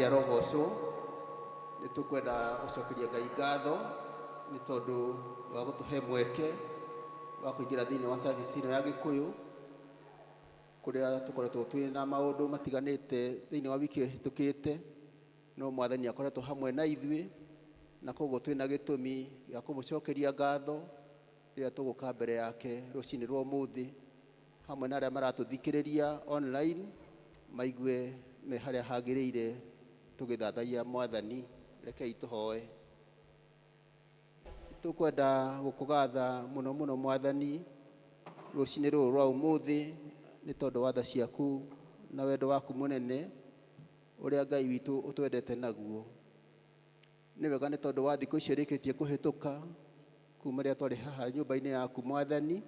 Arogocwo. Nĩ tũkwenda gũcokeria Ngai ngatho nĩ tondũ wa gũtũhe mweke wa kũingĩra thĩinĩ wa service ĩno ya Gĩkũyũ, kũrĩa tũkoretwo twĩ na maũndũ matiganĩte thĩinĩ wa wiki ĩyo ĩhĩtũkĩte, no Mwathani akoretwo hamwe na ithuĩ, na koguo twĩna gĩtũmi gĩa kũmũcokeria ngatho rĩrĩa tũgũka mbere yake rũcinĩ rwa ũmũthĩ, hamwe na arĩa maratũthikĩrĩria online maigue me harĩa hagĩrĩire tũgĩthathaiya Mwathani. Rekei tũhoe. Tũkwenda gũkũgatha mũno mũno Mwathani rũcinĩ rũrũ rwa ũmũthĩ, nĩ tondũ wa tha ciaku na wendo waku mũnene ũrĩa Ngai witũ ũtwendete naguo. Nĩ wega nĩ tondũ wa thikũ icio irĩkĩtie kũhĩtũka kuma rĩrĩa twarĩ haha nyũmba-inĩ yaku Mwathani,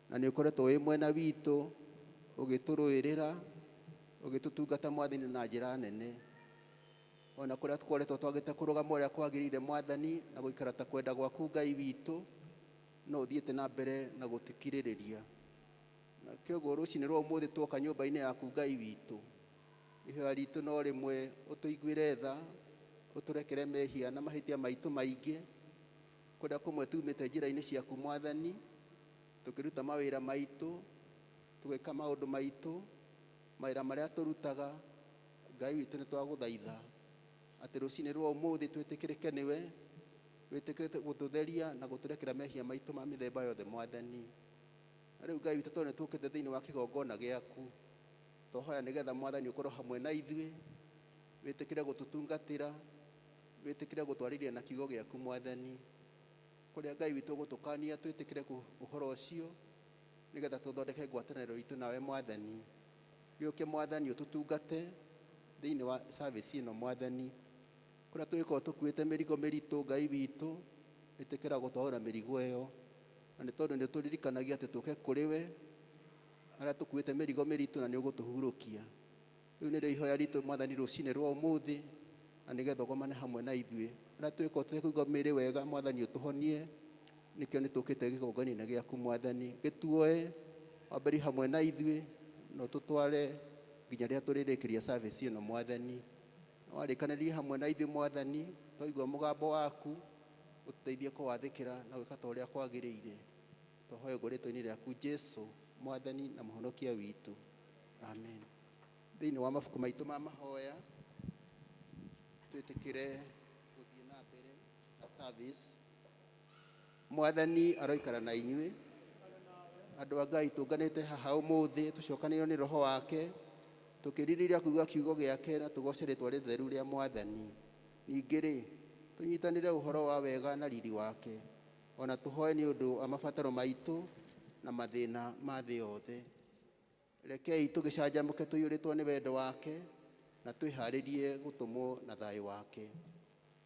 na nĩ ũkoretwo wĩ mwena witũ ũgĩtũrũĩrĩra, ũgĩtũtungata Mwathani na njĩra nene. Ona kũrĩa tũkoretwo twagĩte kũrũgama ũrĩa kwagĩrĩire Mwathani na gũikara ta kwenda gwaku Ngai witũ, no ũthiĩte na mbere na gũtũkirĩrĩria. Na kĩoguo rũcinĩ rwa ũmũthĩ tuoka nyũmba-inĩ yaku Ngai witũ, ihoya ritũ no rĩmwe ũtũiguĩre tha, ũtũrekere mehia na mahĩtia maitũ maingĩ, kũrĩa kũmwe tumĩte njĩra-inĩ ciaku Mwathani, tũkĩruta mawĩra maitũ, tũgĩka maũndũ maitũ, mawĩra marĩa tũrutaga. Ngai witũ nĩ twagũthaitha atĩ rũcinĩ rwa ũmũthĩ twĩtĩkĩrĩke nĩwe, wĩtĩkĩrĩte gũtũtheria na gũtũrekera mehia maitũ ma mĩthemba yothe Mwathani. Na rĩu Ngai witũ, tondũ nĩ tũkĩte thĩinĩ wa kĩgongona gĩaku, twahoya nĩgetha Mwathani ũkorwo hamwe na ithuĩ, wĩtĩkĩre gũtũtungatĩra, wĩtĩkĩre gũtwarĩria na kiugo gĩaku Mwathani. Kũrĩa Ngai witũ ũgũtũkania twĩtĩkĩre ũhoro ũcio, nĩgetha tũthondeke ngwatanĩro itũ nawe Mwathani. Gĩũke Mwathani ũtũtungate thĩinĩ wa service ĩno Mwathani. Kũrĩa tũgĩkorwo tũkuĩte mĩrigo mĩritũ Ngai witũ, ĩtĩkĩra gũtwaũra mĩrigo ĩyo, na nĩ tondũ nĩ ũtũririkanagia atĩ tũke kũrĩ we arĩa tũkuĩte mĩrigo mĩritũ, na nĩ ũgũtũhurũkia. Rĩu nĩrĩo ihoya ritũ Mwathani rũcinĩ rwa ũmũthĩ, na nĩgetha ũgomane hamwe na ithuĩ arĩa tũgĩkorwo tũtekũigua mĩĩrĩ wega. Mwathani ũtũhonie, nĩkĩo nĩ tũkĩte gĩgongona-inĩ gĩaku Mwathani. Gĩtuoe wambĩrĩrie hamwe na ithuĩ na ũtũtware nginya rĩrĩa tũrĩrĩkĩria service ĩno Mwathani. Warĩkanĩrie hamwe na ithuĩ Mwathani, twaigua mũgambo waku ũtũteithie kũwathĩkĩra na gwĩka ta ũrĩa kwagĩrĩire. Twahoya ũguo rĩtwa-inĩ rĩaku Jesu, Mwathani na Mũhonokia witũ, amen. Thĩinĩ wa mabuku maitũ ma mahoya, twĩtĩkĩre gũthiĩ na mbere na service. Mwathani aroikara na inyuĩ. Andũ a Ngai, tũnganĩte haha ũmũthĩ tũcokanĩrĩirwo nĩ Roho wake, tũkĩrirĩria kũigua kiugo gĩake na tũgoce rĩtwa rĩtheru rĩa Mwathani. Ningĩ rĩ, tũnyitanĩre ũhoro wa wega na riri wake, ona tũhoe nĩ ũndũ wa mabataro maitũ na mathĩna ma thĩ yothe. Rekei tũgĩcanjamũke tũiyũrĩtwo nĩ wendo wake na twĩharĩrie gũtũmwo na thayũ wake.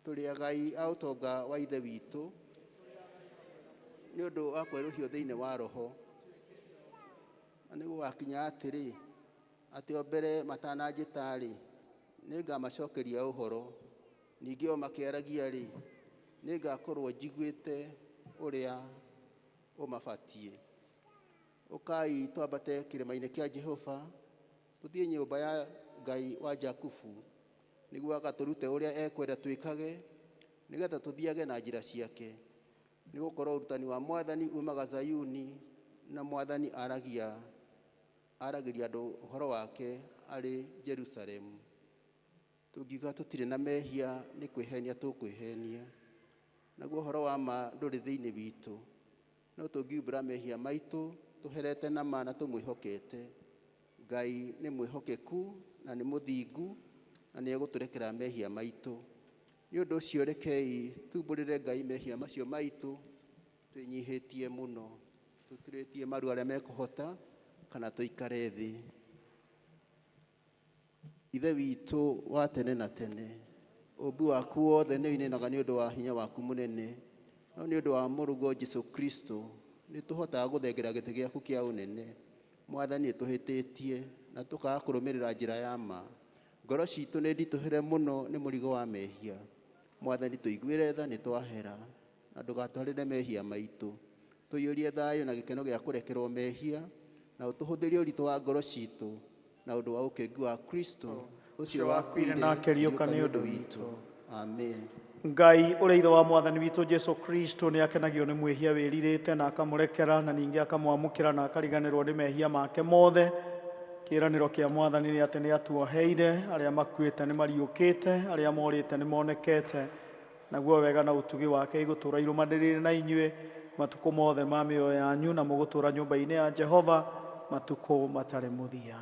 Tũrĩ agai a ũtonga wa Ithe witũ nĩ ũndũ wa kwerũhio thĩinĩ wa Roho. Na nĩ gũgakinya atĩrĩ, atĩ o mbere matananjĩta-rĩ, nĩngamacokeria ũhoro, ningĩ o makĩaragia-rĩ, nĩngakorwo njiguĩte ũrĩa ũmabatiĩ. Ũkai twambate kĩrĩma-inĩ kĩa Jehova, tũthiĩ nyũmba ya Ngai wa Jakubu, nĩguo agatũrute ũrĩa ekwenda twĩkage, nĩgetha tũthiage na njĩra ciake. Nĩ gũkorwo ũrutani wa Mwathani umaga Zayuni, na Mwathani aragĩria andũ ũhoro wake arĩ Jerusalemu. Tũngiuga tũtirĩ na mehia, nĩ kwĩhenia tũkwĩhenia, naguo ũhoro wa ma ndũrĩ thĩinĩ witũ. No tũngiumbũra mehia maitũ tũherete na ma na tũmwĩhokete, Ngai nĩ mwĩhokeku na nĩ mũthingu, na nĩ egũtũrekera mehia maitũ. Nĩ ũndũ ũcio rekei tumbũrĩre Ngai mehia macio maitũ twĩnyihĩtie mũno, tũturĩtie maru arĩa mekũhota, kana tũikare thĩ. Ithe witũ wa tene na tene, ũmbi waku wothe nĩ ũinainaga nĩ ũndũ wa hinya waku mũnene, no nĩ ũndũ wa mũrũguo Jesu Kristo nĩ tũhotaga gũthengera gĩtĩ gĩaku kĩa ũnene. Mwathani, nĩ tũhĩtĩtie na tũkaga kũrũmĩrĩra njĩra ya ma. Ngoro citũ nĩ nditũhĩre mũno nĩ mũrigo wa mehia. Mwathani, tũiguĩre tha, nĩ twahera, na ndũgatwarĩre mehia maitũ. Tũiyũrie thayũ na gĩkeno gĩa kũrekerwo mehia, na ũtũhũthĩrie ũritũ wa ngoro citũ na ũndũ wa ũkĩngu wa Kristo Ũcio wakuire na akĩriũka nĩ ũndũ witũ. Amen. Ngai ũrĩa ithe wa mwathani witũ Jesu Kristo nĩ akenagio nĩ mwĩhia wĩrirĩte na akamũrekera na ningĩ akamwamũkĩra na akariganĩrwo nĩ mehia make mothe. Kĩĩranĩro kĩa mwathani nĩ atĩ nĩ atuoheire, arĩa makuĩte nĩ mariũkĩte, arĩa morĩte nĩ monekete, naguo wega na ũtugi wake igũtũũra irũmanĩrĩire na inyuĩ matukũ mothe ma mĩoyo yanyu, na mũgũtũũra nyũmba-inĩ ya Jehova matukũ matarĩ mũthia.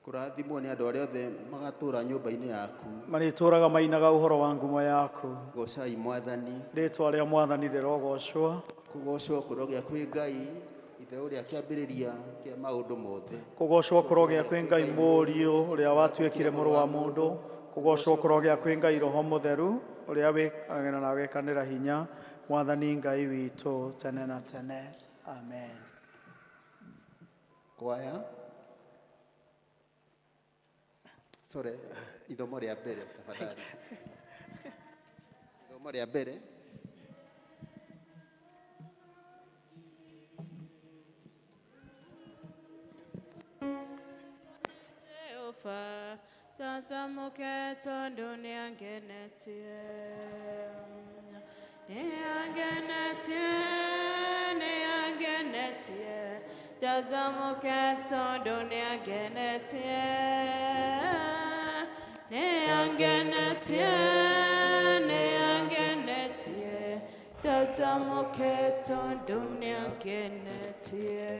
Kũrathimwo nĩ andũ arĩa othe magatũũra nyũmba-inĩ yaku. Marĩtũũraga mainaga ũhoro wa ngumo yaku. Goocai mwathani. Rĩĩtwa rĩa mwathani rĩrogocwo. Kũgoocwo kũrogĩa kwĩ Ngai ithe ũrĩa kĩambĩrĩria kĩa maũndũ mothe. Kũgocwo kũrogĩa kwĩ Ngai Mũriũ ũrĩa watuĩkire mũrũ wa mũndũ. Kũgocwo kũrogĩa kwĩ Ngai Roho Mũtheru ũrĩa wĩkanagĩra na agekanĩra hinya, mwathani Ngai witũ tene na tene. Amen. Kwaya. Sorry, ithomo rĩa mbere tafadhali. Ithomo rĩa mbere. Jehova, canjamuke tondũ nĩangenetie. Nĩangenetie, nĩangenetie, canjamuke tondũ nĩangenetie. Nĩangenetie, nĩangenetie, canjamuke tondũ nĩangenetie.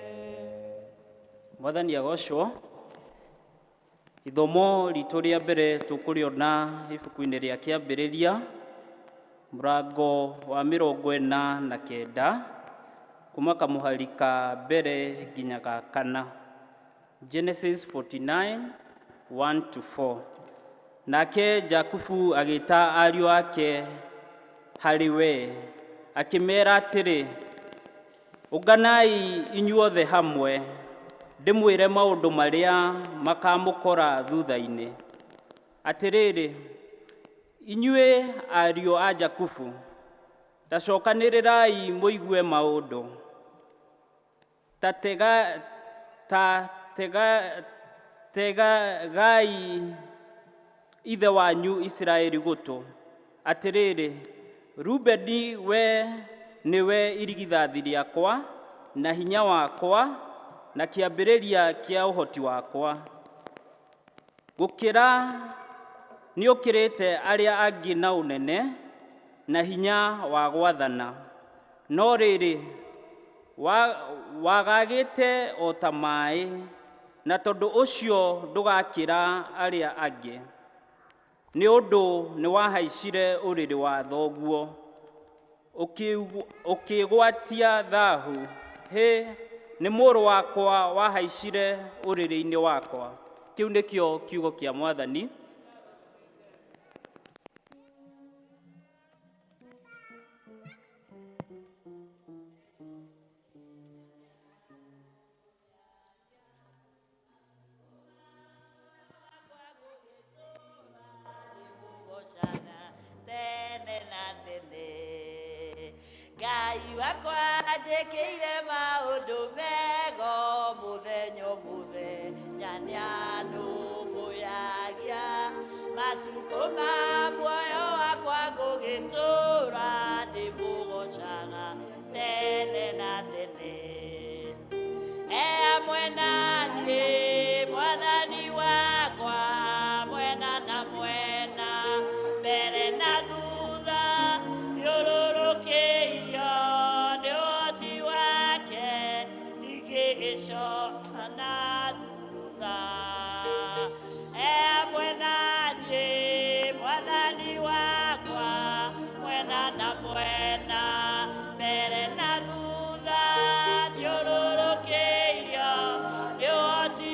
Mwathani agocwo. Ithomo ritũ rĩa mbere tũkũrĩona ibuku-inĩ rĩa Kĩambĩrĩria mũrango wa 49 kuma kamũhari ka mbere nginya ga kana. Genesis 49 1 to 4. Nake Jakubu agĩta ariũ ake harĩ we akĩmeera atĩrĩ, ũnganai inyuothe hamwe ndĩmwĩre maũndũ marĩa makamũkora thutha-inĩ. Atĩrĩrĩ, inyuĩ ariũ a Jakubu, ta cokanĩrĩrai mũigue maũndũ. Ta tegai ithe wanyu Isiraeli gũtũ. Atĩrĩrĩ, Rubeni we nĩwe irigithathi rĩakwa na hinya wakwa na kĩambĩrĩria kĩa ũhoti wakwa. Gũkĩra nĩũkĩrĩte arĩa angĩ na ũnene na hinya wa gwathana. No rĩrĩ, wagagĩte o ta maĩ, na tondũ ũcio ndũgakĩra arĩa angĩ. Nĩ ũndũ nĩwahaicire ũrĩrĩ wa thoguo, ũkĩgwatia thahu. Hĩ, nĩ mũrũ wakwa wahaicire ũrĩrĩ-inĩ wakwa. Kĩu nĩkĩo kiugo kĩa mwathani. Ngai wakwa njĩkĩire maũndũ mego mũthenya mũthenya nĩanũmbũyagia matukũ ma muoyo wakwa ngũgĩtũũra ndĩmũgocaga tene na tene. E hamwe na niĩ mwathani wakwa, mwena na mwena, mbere na thutha, thiũrũrũkĩirio nĩ ũhoti wake, ndingĩgĩcoka na thutha. E hamwe na niĩ mwathani wakwa, mwena na mwena, mbere na thutha, thiũrũrũkĩirio nĩ ũhoti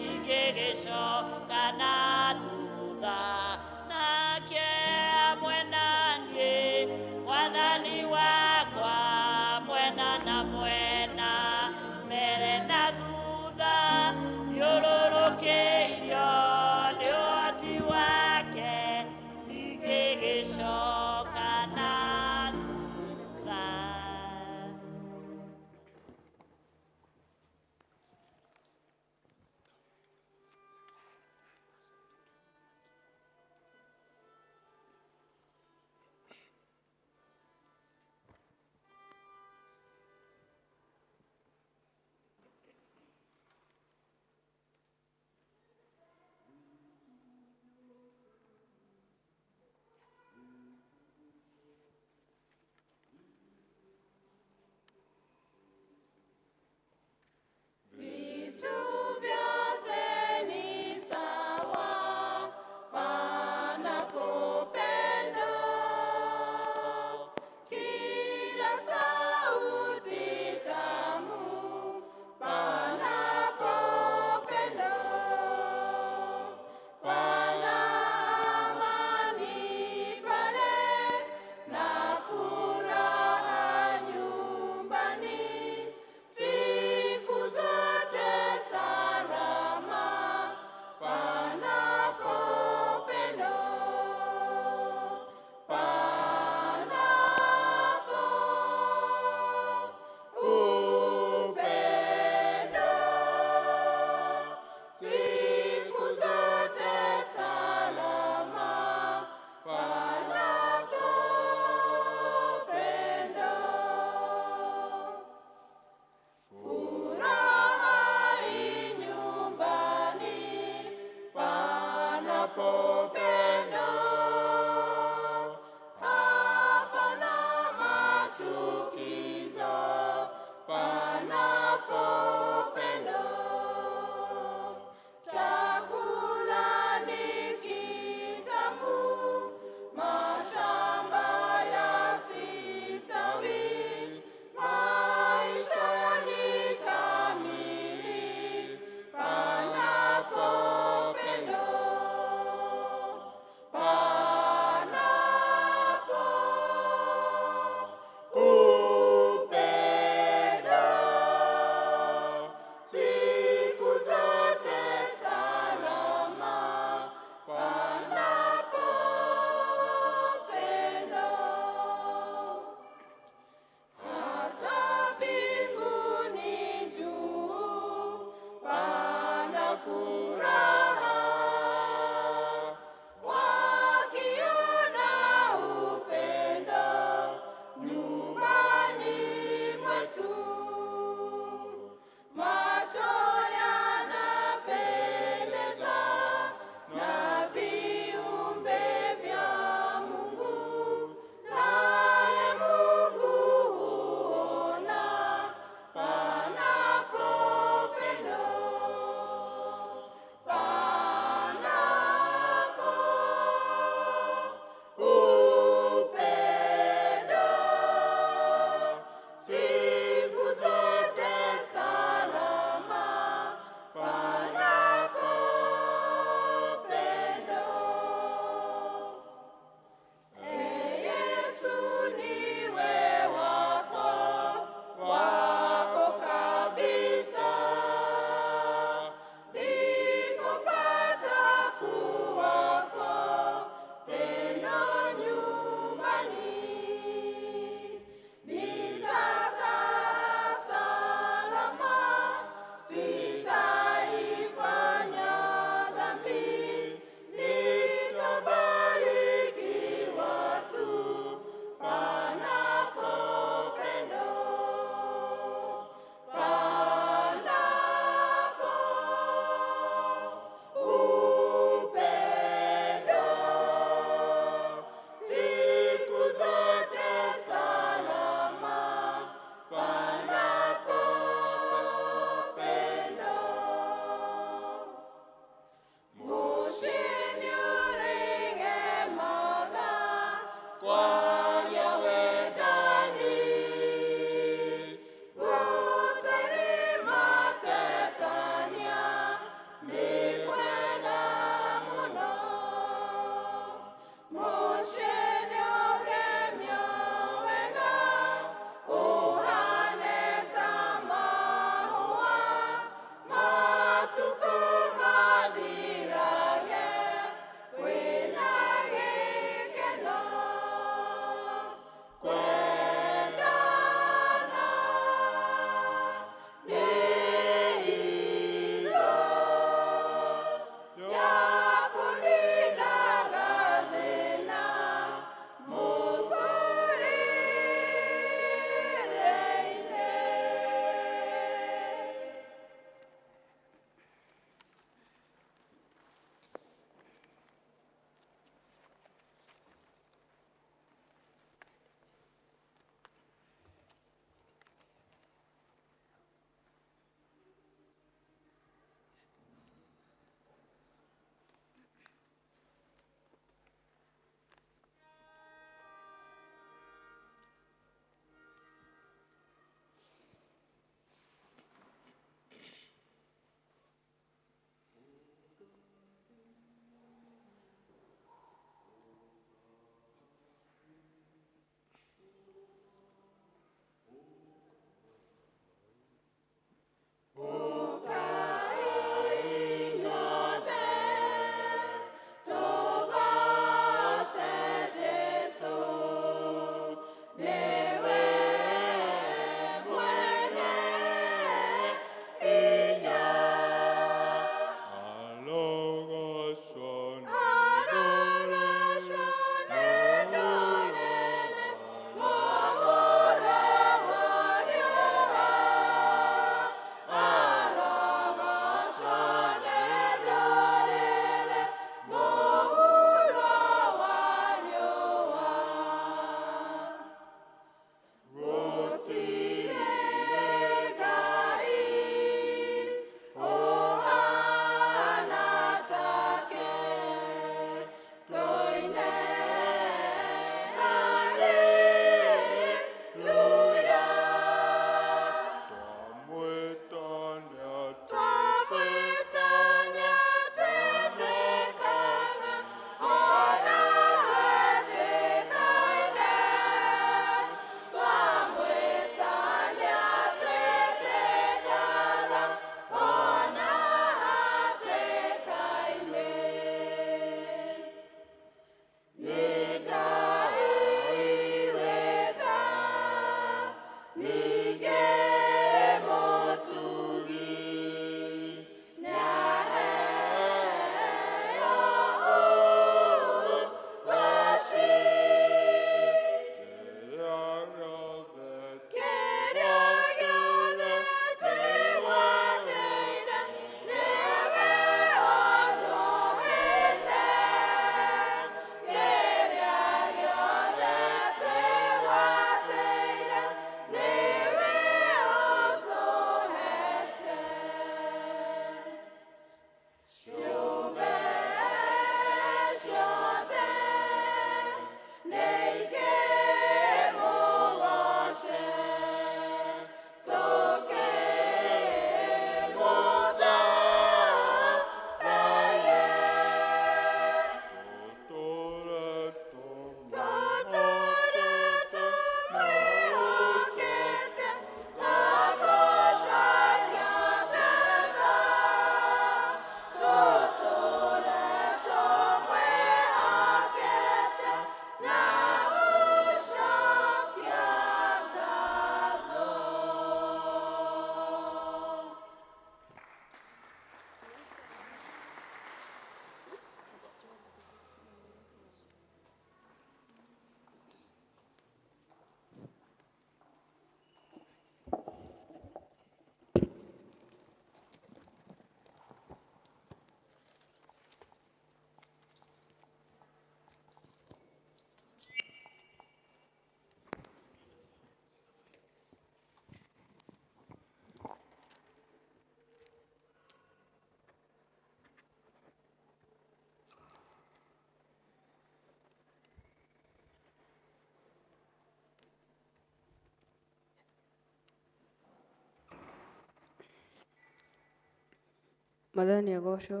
Mwathani agocwo.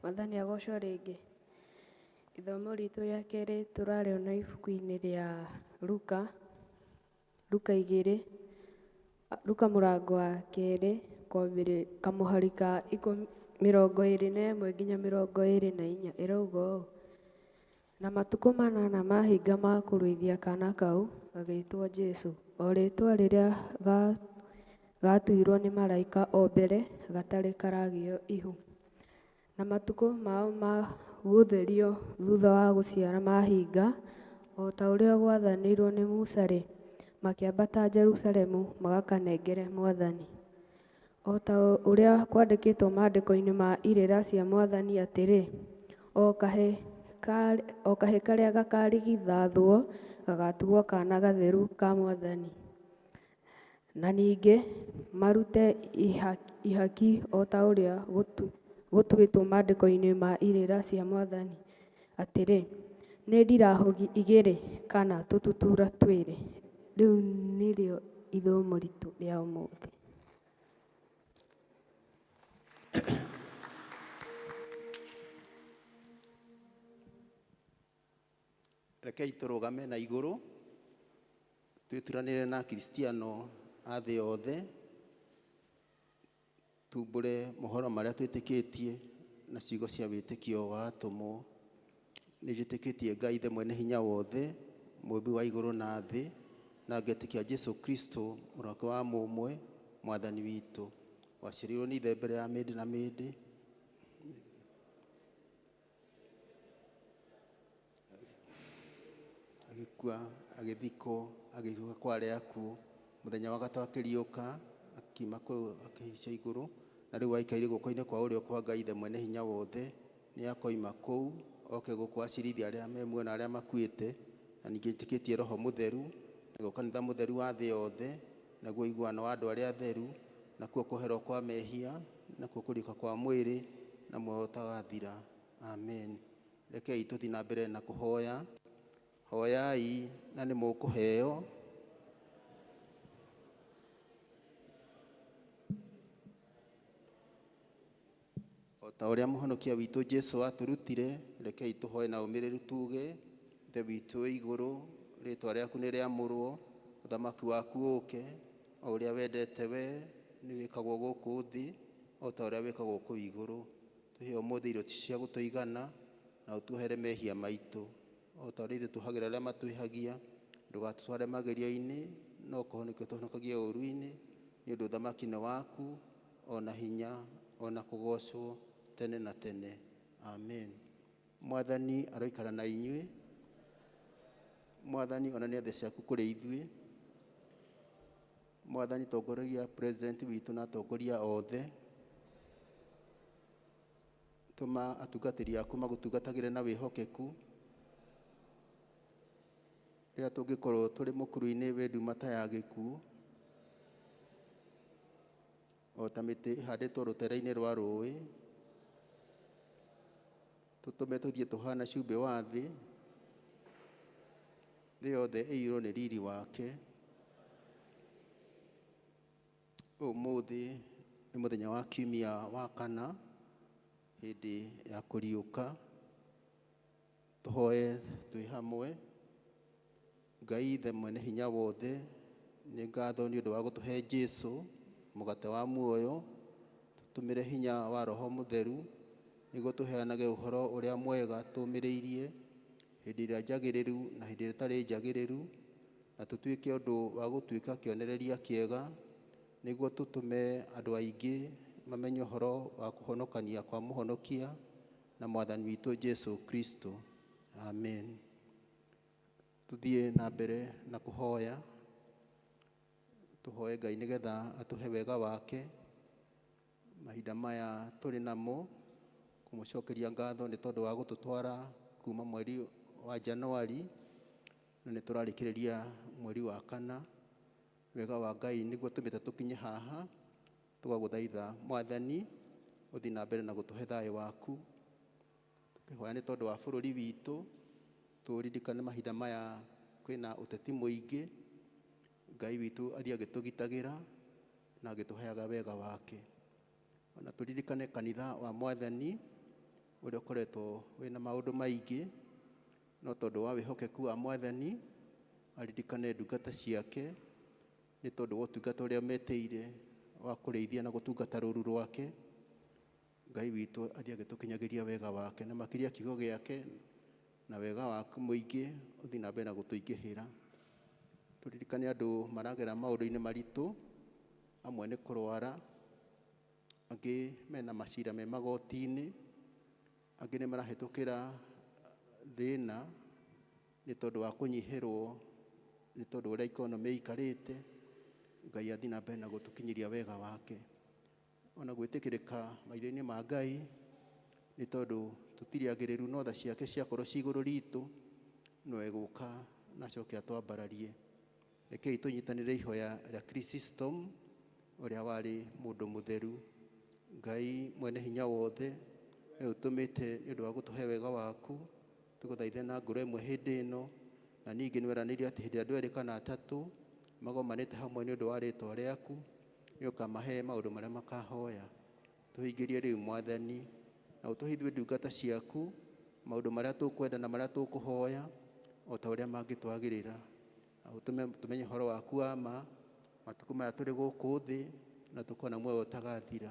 Mwathani agocwo rĩngĩ. Ithomo ritũ rĩa kerĩ tũrarĩona ibuku-inĩ rĩa Luka, Luka igĩrĩ, Luka mũrango wa kerĩ kamũhari ka 21 nginya 24 ĩrauga ũũ: na matukũ 8 mahinga ma kũruithia kaana kau gagĩĩtwo Jesũ, o rĩĩtwa rĩrĩa gatuirwo nĩ maraika o mbere gatarĩ karagĩo ihu. Na matukũ mao ma gũtherio thutha wa gũciara mahinga, o ta ũrĩa gwathanirwo nĩ Musa-rĩ, makĩambata Jerusalemu magakanengere Mwathani. O ta ũrĩa kwandĩkĩtwo maandĩko-inĩ ma irĩra cia Mwathani atĩrĩ, o kahĩĩ karĩa gakarigithathwo gagatuo kaana gatheru ka Mwathani. Na ningĩ marute ihaki o ta ũrĩa gũtuĩtwo maandĩko-inĩ ma irĩra cia Mwathani atĩrĩ, nĩ ndirahũgĩ 2 kana tũtutura 2. Rĩu nĩrĩo ithomo ritũ rĩa ũmũthĩ. Rekei tũrũgame na igũrũ twĩturanĩre na Akristiano a thĩ yothe, tumbũre mohoro marĩa twĩtĩkĩtie na ciugo cia wĩtĩkio wa atũmwo. Nĩ njĩtĩkĩtie Ngai Ithe mwene hinya wothe, mũũmbi wa igũrũ na thĩ, na ngetĩkia Jesũ Kristo mũrũ wake wa mũmwe, Mwathani witũ, waciarirwo nĩ Ithe mbere ya mĩndĩ na mĩndĩ, agĩkua, agĩthikwo, agĩriũka kwa arĩa akuũ, mũthenya wa gatatũ akĩriũka, akiuma kũu akĩhaica igũrũ, na rĩu aikaire guoko-inĩ kwa ũrĩo kwa Ngai Ithe mwene hinya wothe. Nĩ akoima kũu oke gũkũ acirithie arĩa me muoyo na arĩa makuĩte. Na ningĩ njĩtĩkĩtie Roho Mũtheru, naguo kanitha mũtheru wa thĩ yothe, naguo ũiguano wa andũ arĩa atheru, nakuo kũherwo kwa mehia, nakuo kũriũka kwa mwĩrĩ, na muoyo ũtagathira. Amen. Rekei tũthiĩ na mbere na kũhoya. Hoyai na nĩ mũkũheo. O ta ũrĩa mũhonokia witũ Jesũ atũrutire, rekei tũhoe na ũmĩrĩru tuge: Ithe witũ wĩ igũrũ, rĩĩtwa rĩaku nĩ rĩamũrwo, ũthamaki waku ũũke, o ũrĩa wendete we nĩ wĩkagwo gũkũ thĩ o ta ũrĩa wĩkagwo kũu igũrũ. Tũhe ũmũthĩ irio cia gũtũigana, na ũtuohere mehia maitũ o ta ũrĩa ithuĩ tuohagĩra arĩa matwĩhagia. Ndũgatũtware magerio-inĩ, no kũhonokia ũtũhonokagie ũũru-inĩ, nĩ ũndũ ũthamaki nĩ waku, o na hinya, o na kũgoocwo tene na tene. Amen. Mwathani aroikara na inyuĩ. Mwathani onania tha ciaku kũrĩ ithuĩ. Mwathani tongoria president witũ na atongoria othe. Tũma atungatĩri aku magũtungatagĩre na wĩhokeku. Rĩrĩa tũngĩkorwo tũrĩ mũkuru-inĩ wĩ nduma ta ya gĩkuũ, o ta mĩtĩ ĩhandĩtwo rũtere-inĩ rwa rũĩ, tũtũme tũthiĩ tũhana cumbĩ wa thĩ, thĩ yothe ĩiyũrwo nĩ riri wake. Ũmũthĩ nĩ mũthenya wa kiumia wa kana, hĩndĩ ya kũriũka. Tũhoe twĩ hamwe. Ngai Ithe mwene hinya wothe, nĩ ngatho nĩ ũndũ wa gũtũhe Jesũ, mũgate wa muoyo. Tũtũmĩre hinya wa Roho Mũtheru nĩguo tũheanage ũhoro ũrĩa mwega tũũmĩrĩirie hĩndĩ ĩrĩa njagĩrĩru na hĩndĩ ĩrĩa ĩtarĩ njagĩrĩru, na tũtuĩke ũndũ wa gũtuĩka kĩonereria kĩega nĩguo tũtũme andũ aingĩ mamenye ũhoro wa kũhonokania kwa mũhonokia na Mwathani witũ Jesũ Kristo. Amen. Tũthiĩ na mbere na kũhoya. Tũhoe Ngai nĩgetha atũhe wega wake mahinda maya tũrĩ namo, kũmũcokeria ngatho nĩ tondũ wa gũtũtwara kuma mweri wa Januari, na nĩ tũrarĩkĩrĩria mweri wa kana. Wega wa Ngai nĩguo tũmĩte tũkinye haha. Tũgagũthaitha Mwathani ũthiĩ na mbere na gũtũhe thayũ waku. Tũkĩhoya nĩ tondũ wa bũrũri witũ, tũririkane mahinda maya kwĩna ũteti mũingĩ. Ngai witũ athiĩ agĩtũgitagĩra na agĩtũheaga wega wake. Ona tũririkane kanitha wa Mwathani ũrĩa ũkoretwo wĩna maũndũ maingĩ, no tondũ wa wĩhokeku wa Mwathani aririkane ndungata ciake nĩ tondũ wa ũtungata ũrĩa metĩire wa kũrĩithia na gũtungata rũru rwake. Ngai witũ athiĩ agĩtũkinyagĩria wega wake na makĩria kiugo gĩake na wega waku mũingĩ ũthiĩ na mbere na gũtũingĩhĩra. Tũririkane andũ maragera maũndũ-inĩ maritũ, amwe nĩ kũrwara, angĩ mena macira me magoti-inĩ, angĩ nĩ marahĩtũkĩra thĩna nĩ tondũ wa kũnyihĩrwo nĩ tondũ ũrĩa economy ĩikarĩte. Ngai athiĩ na mbere na gũtũkinyĩria wega wake ona gwĩtĩkĩrĩka maitho-inĩ ma Ngai nĩ tondũ tũtirĩ agĩrĩru, no tha ciake ciakorwo ci igũrũ ritũ no egũka na acoke atwambararie. Rekei tũnyitanĩre ihoya rĩa Chrysostom ũrĩa warĩ mũndũ mũtheru. Ngai mwene hinya wothe, we ũtũmĩte nĩ ũndũ wa gũtũhe wega waku, tũgũthaithe na ngoro ĩmwe hĩndĩ ĩno, na ningĩ nĩ weranĩire atĩ hĩndĩ ĩrĩa andũ erĩ kana atatũ magomanĩte hamwe nĩ ũndũ wa rĩtwa rĩaku, nĩ ũkamahe maũndũ marĩa makahoya. Tũhingĩrie rĩu Mwathani, na ũtũhe ithuĩ ndungata ciaku maũndũ marĩa tũkwenda na marĩa tũkũhoya o ta ũrĩa mangĩtwagĩrĩra, na ũtũme tũmenye ũhoro waku wa ma matukũ maya tũrĩ gũkũ thĩ, na tũkona muoyo ũtagathira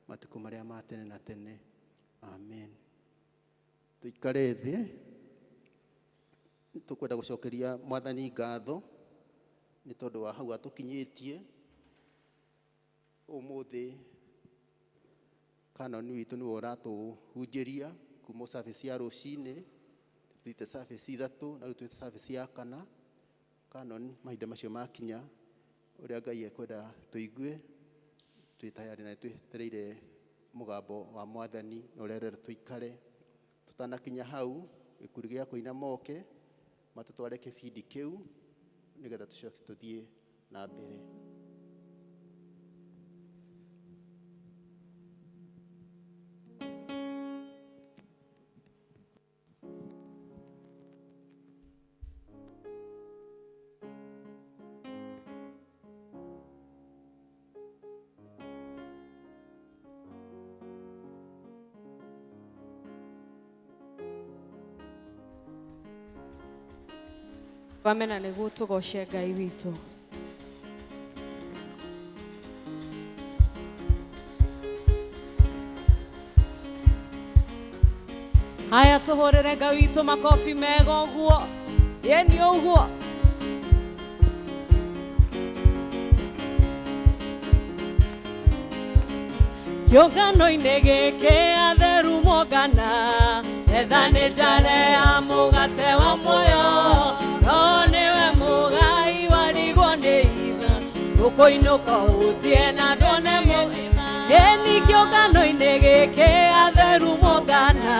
matukũ marĩa ma tene na tene. Amen. Tũikare thĩ, tũkwenda gũcokeria Mwathani ngatho nĩ tondũ wa hau atũkinyĩtie ũmũthĩ. Kanoni witũ nĩwe ũratũhunjĩria kuma service ya rũcinĩ, tũthiĩte service ithatũ na rĩu twĩ service ya kana. Canon, mahinda macio makinya ũrĩa Ngai ekwenda tũigue, twĩ tayarĩ na twetereire mũgambo wa Mwathani na ũrĩa arenda tũikare. Tũtanakinya hau, gĩkundi gĩa kũina moke matũtware kĩbindi kĩu nĩgetha tũcoke tũthiĩ na mbere. Wamena nĩguo tũgoce Ngai witũ. Haya, tũhũrĩre Ngai witũ makobi mega ũguo, yeni ũguo. Kĩũngano-inĩ gĩkĩ atheru mongana, etha nĩ njare ya mũgate wa muoyo, no nĩwe mũgai warigwo nĩ itha, ũkũinũka ũtie na ndone mũgima. Ĩni kĩũngano-inĩ gĩkĩ atheru mongana,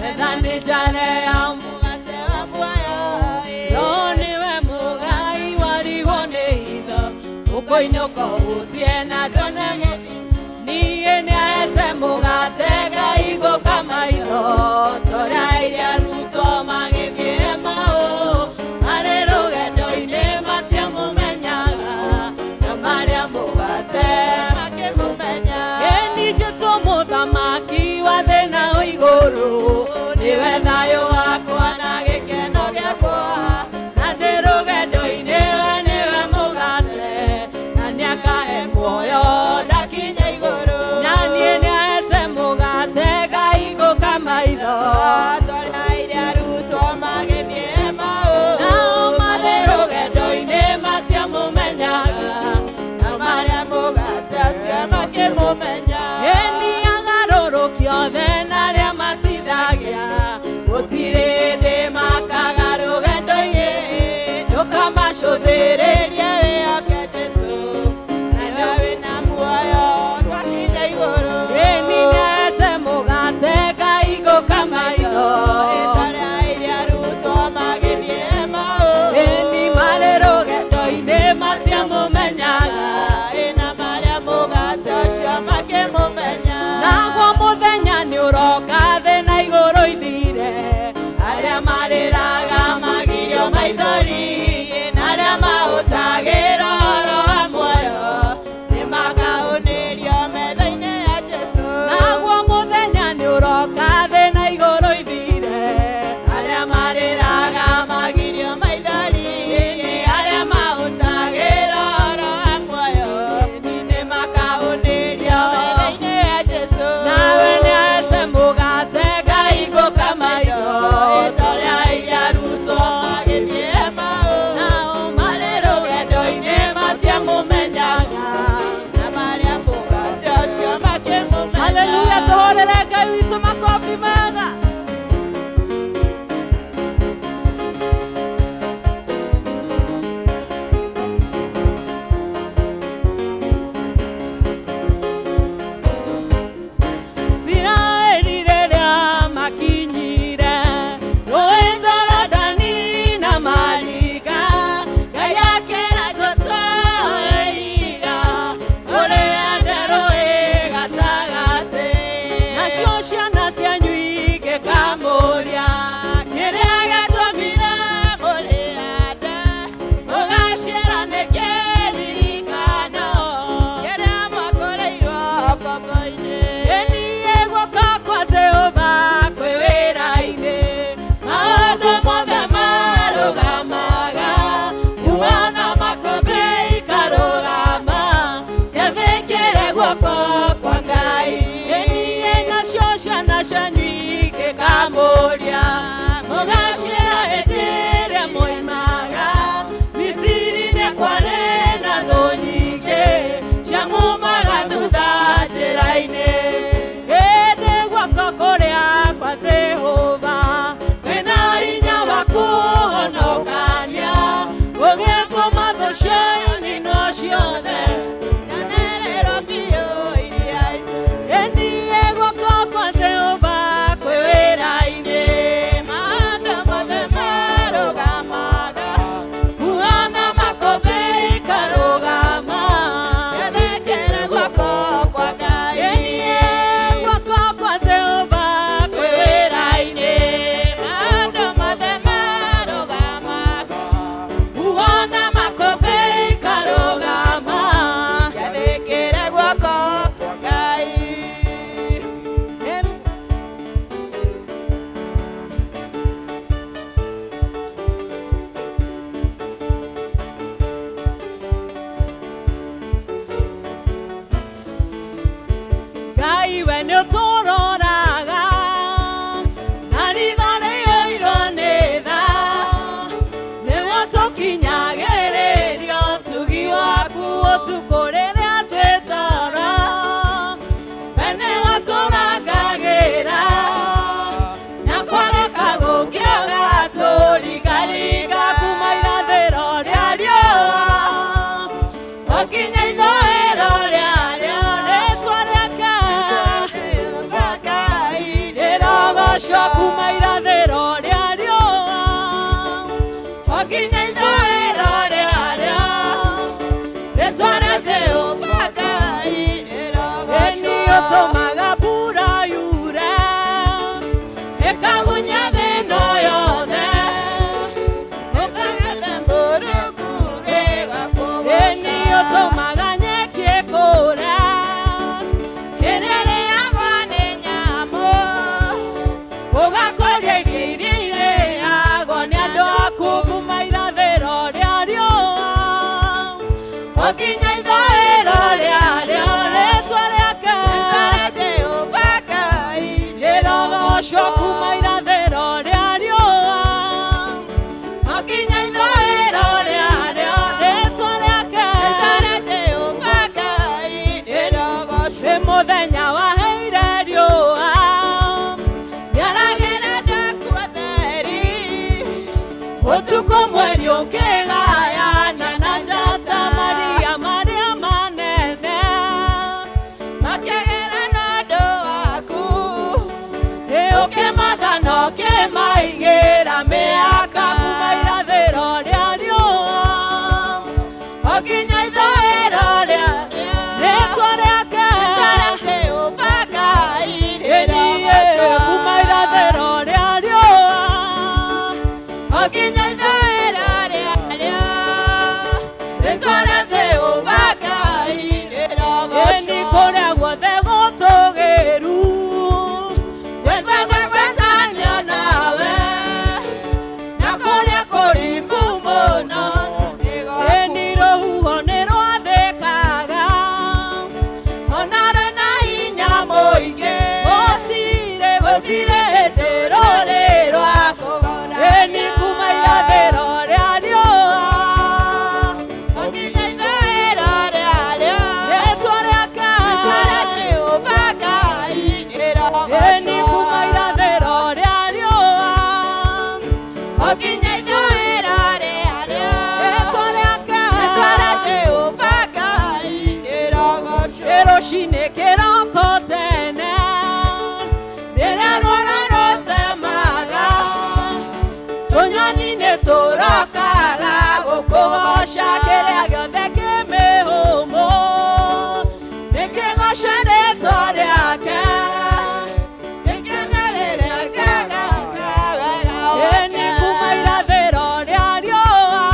etha nĩ njare ya mũgate wa muoyo, no nĩwe mũgai warigwo nĩ itha, ũkũinũka ũtie na ndone mũgima. Niĩ nĩahete mũgate Ngai ngũka maitho, torĩa iria arutwo magĩthiĩ Emau, marĩ rũgendo-inĩ matiamũmenyaga, na marĩa mũgate makĩmũmenya. Ĩni Jesũ mũthamaki wa thĩ na igũrũ, nĩwe thayũ wakwa na gĩkeno gĩakwa, na ndĩ rũgendo-inĩ we nĩwe mũgate, na nĩakahe muoyo ndakinya igũrũ. Na niĩ nĩahete mũgate Ngai ngũka maitho, torĩa iria arutwo magĩthiĩ Emau, nao marĩ rũgendo-inĩ matiamũmenyaga, na marĩa mũgate acio makĩmũmenya. Ĩni agarũrũki othe na arĩa matithagia, gũtirĩ hĩndĩ makaga rũgendo-inĩ, ndũkamacũthĩrĩrie wĩhoke Jesũ, na nĩwe wĩna muoyo twakinya igũrũ. Ĩni nĩahete mũgate Ngai ngũka maitho, torĩa iria arutwo magĩthiĩ Emau, ĩni marĩ rũgendo-inĩ matiamũmenyaga, ĩna marĩa mũgate ũcio makĩmũmenya. Naguo mũthenya nĩũroka thĩ na igũrũ ithire, arĩa marĩraga magirio maithori, na arĩa mahũtagĩra Ũtukũ mweri ũkĩgayana na njata maria marĩa manene makĩgera na ũndũ waku. Ĩ ũkĩmatha na ũkĩmaigĩra mĩaka kuma irathĩro rĩa riũa o nginya ithũĩro rĩa rĩtwa rĩake Jehova Ngai ĩniĩ kuma irathĩro rĩa riũa o nginya ithũĩro rĩarĩo rĩtwa rĩa Jehova Ngai ĩni rĩrogocwo. kũrĩa guothe gũtũgĩru Gwetha gwethanio nawe na kũrĩa kũriku mũno nĩ gwaku. Ĩni rũhuho nĩ rwathĩkaga Ona rwĩna hinya mũingĩ gũtirĩ gũtirĩ hĩndĩ rũrĩ rwa kũgora. Ĩni kuma irathĩro rĩa riũa O nginya ithũĩro rĩarĩo rĩtwa rĩake rĩtwa rĩa Jehova Ngai rĩrogocwo. Ĩni kuma irathĩro rĩa riũa O nginya ithũĩro rĩarĩo rĩtwa rĩake rĩtwa rĩa Jehova Ngai rĩrogocwo. Rũcinĩ kĩroko tene rĩrĩa rwara rũtemaga tũnyoni nĩ tũrokaga gũkũgoca kĩrĩa gĩothe kĩ mĩhũmũ nĩkĩgoce rĩtwa rĩake. Nĩkenerere ngegaka wega Ĩni kuma irathĩro rĩa riũa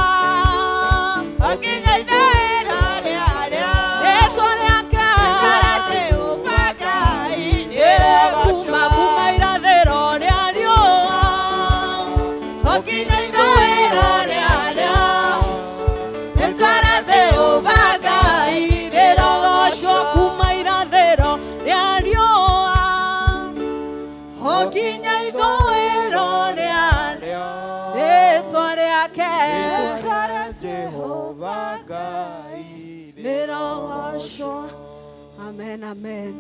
O nginya ithũĩro rĩarĩo rĩtwa rĩake rĩtwa rĩa Jehova Ngai kuma rĩrogocwo. kuma irathĩro rĩa riũa O nginya ithũĩro rĩarĩo rĩtwa rĩa Jehova Ngai rĩrogocwo rĩrogocwo. kuma irathĩro rĩa riũa o nginya ithũĩro rĩa rĩtwa rĩake Jehova Ngai rĩrogocwo. Amen, amen.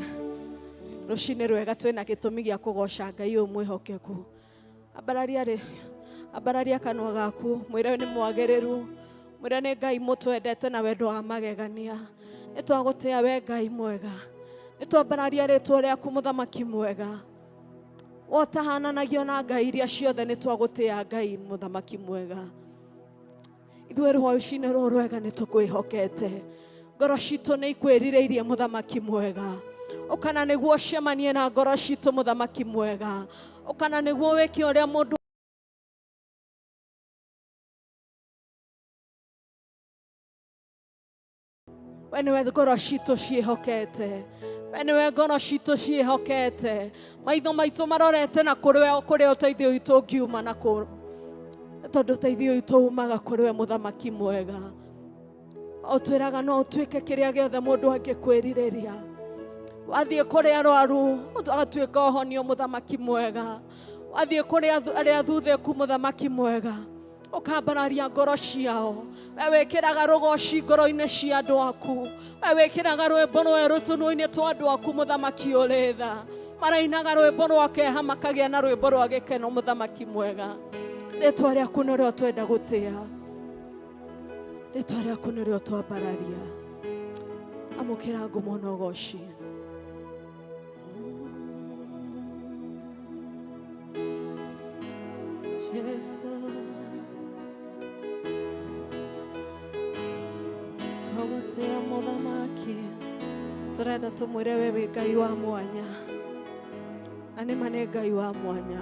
Rũcinĩ rwega twĩna gĩtũmi gĩa kũgoca Ngai ũyũ mwĩhokeku. Ambararia rĩ ambararia kanua gaku mwĩre nĩ mwagĩrĩru mwĩre nĩ Ngai mũtwendete na wendo wa magegania. Nĩ twagũtĩa we Ngai mwega, nĩ twambararia rĩtwa rĩaku mũthamaki mwega wotahananagio na ngai iria ciothe. Nĩ twagũtĩa Ngai mũthamaki mwega. Ithuĩ rũcinĩ rũrũ rwega nĩ tũkwĩhokete, ngoro citũ nĩ ikwĩrirĩirie mũthamaki mwega. Ũkana nĩguo ũcemanie na ngoro citũ mũthamaki mwega, ũkana nĩguo wĩke ũrĩa mũndũ we nĩwe ngoro citũ ciĩhokete, we nĩwe ngoro citũ ciĩhokete. Maitho maitũ marorete na kũrĩa kũrĩa ũteithio witũ ũngiuma na kũ tondũ ũteithio witũ umaga kũrĩ we mũthamaki mwega. Ũtwĩraga no ũtuĩke kĩrĩa gĩothe mũndũ angĩkwĩrirĩria. Wathiĩ kũrĩ arwaru agatuĩka ũhonio mũthamaki mwega, wathiĩ kũrĩ arĩa athuthĩku mũthamaki mwega ũkambararia ngoro ciao. We wĩkĩraga rũgoci ngoro-inĩ cia andũ aku, we wĩkĩraga rwĩmbo rwerũ tũnua-inĩ twa andũ aku mũthamaki ũrĩ tha. Marainaga rwĩmbo rwa kĩeha makagĩa na rwĩmbo rwa gĩkeno mũthamaki mwega. Rĩtwa rĩaku nĩrĩo twenda gũtĩa, rĩtwa rĩaku nĩrĩo twambararia. Amũkĩra ngumo na ũgoci. Jesu twagũtĩa mũthamaki, tũrenda tũmwĩre we wĩ Ngai wa mwanya, na nĩma nĩ Ngai wa mwanya.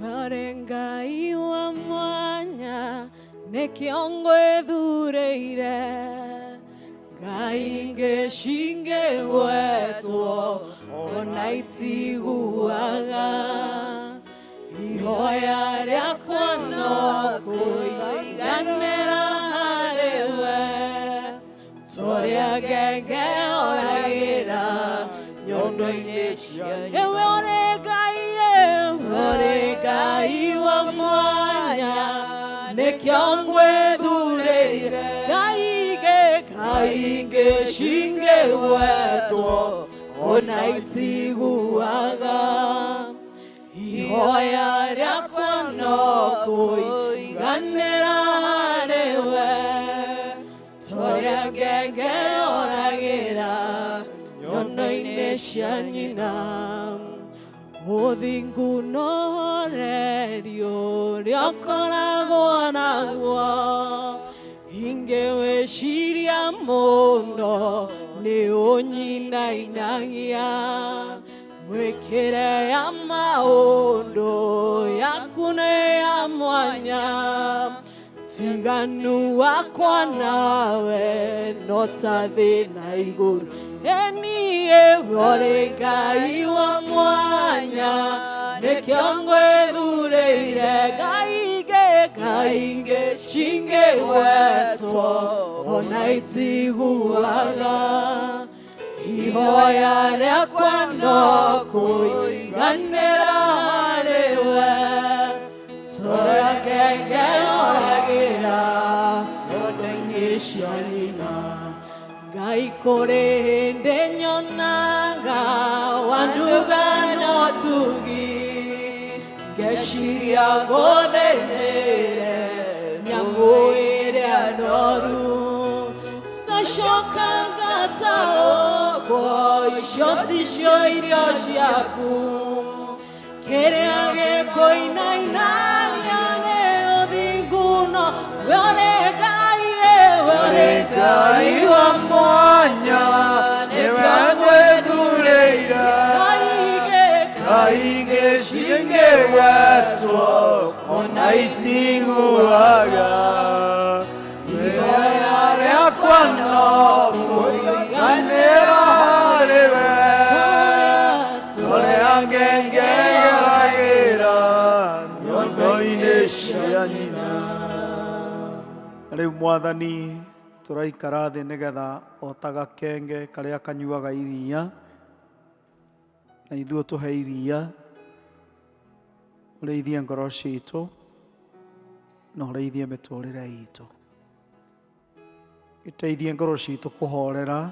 Warĩ Ngai wa mwanya nĩkĩo ngwĩthurĩire, ngai ingĩ cingĩgwetwo ona itiguaga ihoya rĩakwa no kũiganĩra harĩwe tũrĩa ngenge oragĩra nyondo-inĩ cia ewe ũrĩ Ngai ũrĩ Ngai wa mwanya nĩkĩo ngwĩthurĩire ngai ingĩ ngai ingĩ cingĩgwetwo ona itiguaga ihoya rĩakwa. Rĩakwa no kũiganĩra harĩwe, torĩa ngenge yoragĩra nyono-inĩ cia nyina. Ũthingu na ũhoreri ũrĩa ũkoragwo naguo, ingĩwĩciria mũno nĩ ũnyinainagia. Mwĩkĩre ya maũndũ yaku nĩ ya mwanya, tiganu wakwa nawe no ta thĩ na igũrũ. Eniĩ ũrĩ Ngai wa mwanya, nĩkĩo ngwĩthurĩire. Ngai ingĩ, Ngai ingĩ cingĩgwetwo ona itiguaga. Ihoya rĩakwa no kũiganĩra harĩwe, torĩa ngenge yoragĩra nyondo-inĩ cia nyina. Ngai, kũrĩ hĩndĩ nyonaga wanduga na ũtugi, ngeciria ngũthĩnjĩre nyamũ ĩrĩa noru, ngacoka ngataũkwo icio ticio irio ciaku. Kĩrĩa gĩkũinainagia nĩ ũthingu, no we ũrĩ Ngai, we ũrĩ Ngai wa mwanya, nĩwe ngwĩthurĩire. Ngai ingĩ, Ngai ingĩ cingĩgwetwo ona itiguaga. Ihoya rĩakwa no kũiganĩra harĩwe, torĩa ngenge yoragĩra nyondo-inĩ cia nyina. Rĩu Mwathani, tũraikara thĩ nĩgetha o ta gakenge karĩa kanyuaga iria, na ithuĩ tũhe iria, ũrĩithie ngoro citũ na ũrĩithie mĩtũrĩre itũ. Iteithie ngoro citũ kũhorera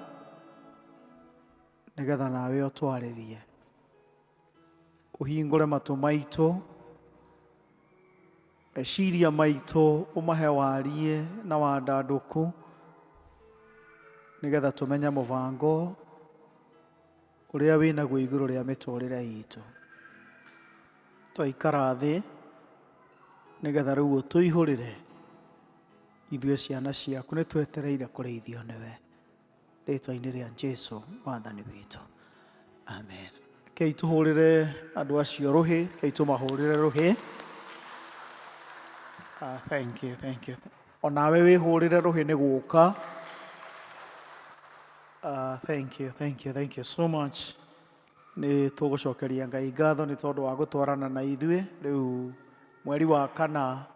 nĩgetha nawe ũtwarĩrie. Ũhingũre matũ maitũ, meciria maitũ, ũmahe warie na wandandũku nĩgetha tũmenye mũbango ũrĩa wĩnaguo igũrũ rĩa mĩtũrĩre itũ. Twaikara thĩ nĩgetha rĩu ũtũihũrĩre ithuĩ ciana ciaku, nĩ twetereire kũrĩithio nĩwe, rĩtwa-inĩ rĩa Jesu Mwathani witũ, amen. Rekei tũhũrĩre andũ acio rũhĩ, rekei tũmahũrĩre rũhĩ. Ah, thank you, thank you. Onawe wĩhũrĩre rũhĩ nĩ gũka. Ah, thank you, thank you, thank you so much. Nĩ tũgũcokeria Ngai ngatho nĩ tondũ wa gũtwarana na ithuĩ. Rĩu mweri wa kana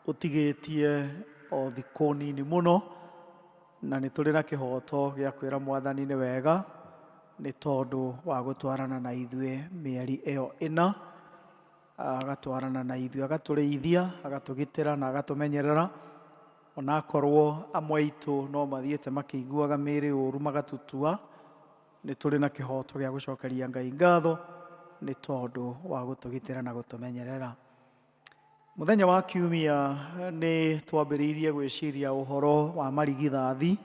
ũtigĩtie o thikũ nini mũno, na nĩ tũrĩ na kĩhoto gĩa kwĩra Mwathani nĩ wega nĩ tondũ wa gũtwarana na ithuĩ mĩeri ĩyo ĩna, agatwarana na ithuĩ, agatũrĩithia, agatũgitĩra na agatũmenyerera, onakorwo amwe aitũ no mathiĩte makĩiguaga mĩĩrĩ ũru magatutua. Nĩ tũrĩ na kĩhoto gĩa gũcokeria Ngai ngatho nĩ tondũ wa gũtũgitĩra na gũtũmenyerera. Mũthenya wa kiumia nĩ twambĩrĩirie gwĩciria ũhoro wa marigithathi,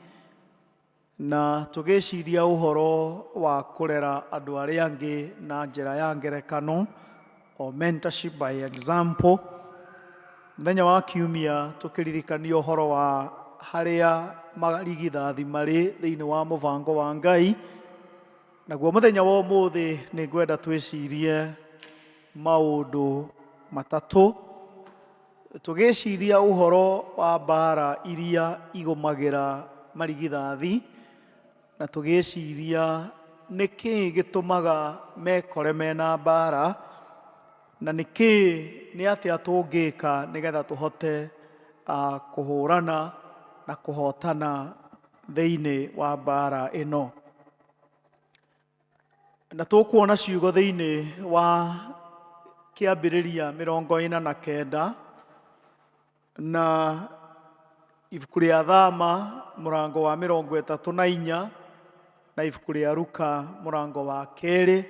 na tũgĩciria ũhoro wa kũrera andũ arĩa angĩ na njĩra ya ngerekano, o mentorship by example. Mũthenya wa kiumia tũkĩririkania ũhoro wa harĩa marigithathi marĩ thĩinĩ wa mũbango wa Ngai. Naguo mũthenya wa ũmũthĩ nĩ ngwenda twĩcirie maũndũ matatũ, tũgĩciria ũhoro wa mbara iria igũmagĩra marigithathi, na tũgĩciria nĩkĩĩ gĩtũmaga mekore mena mbara, na nĩkĩĩ, nĩ atĩa tũngĩka nĩgetha tũhote kũhũrana na kũhotana thĩinĩ wa mbara ĩno. Na tũkuona ciugo thĩinĩ wa Kĩambĩrĩria 49 na ibuku rĩa Thama mũrango wa 34 na ibuku rĩa Luka mũrango wa 2.